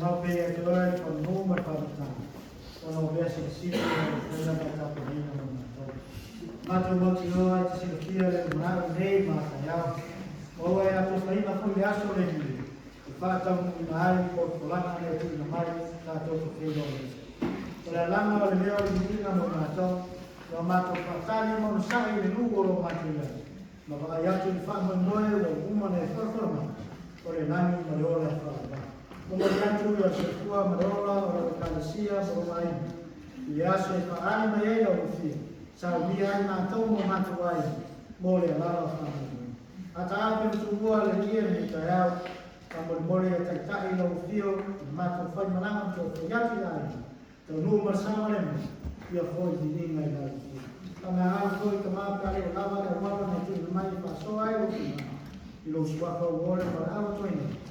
tumau pea ia te oe le faamanu ma le faafetaga, ona o mea silisili ua e faia ma e tapenaina mo matou. Matou mautinoa e te silafia le lumanai nei ma a taeao, ma ua e atofaina foi le aso lenei e faataunuuina ai folafolaga na e tuuina mai tatou te feiloai ai. O le alaga o le leo o le viiga mo matou, ua matou faatali ma onosai i le nuu o lo matou i ai, ma vaai atu i le faamoemoe ua uma ona e folafola mai, o le lagi ma le ola e faavavau. Momoli atu i le soifua ma le ola o lau Ekalesia ma lou aiga, i le aso e faaali mai ai lau alofia, saunia ai matou ma o matou aiga mo le alaala o faamanuiaga. A taape ma tumua le Alii i lenei taeao, faamolemole ia taitai lau afio i le matou faimalaga ma toe foi atu i aiga, taunuu ma le saogalemu, ia foi viiga i lau afio. Faamagalo foi tama pe a le o lava le auala na e tuuina mai e faasoa ai lou finagalo, i lou suafa ua ole ma le atu ai nei.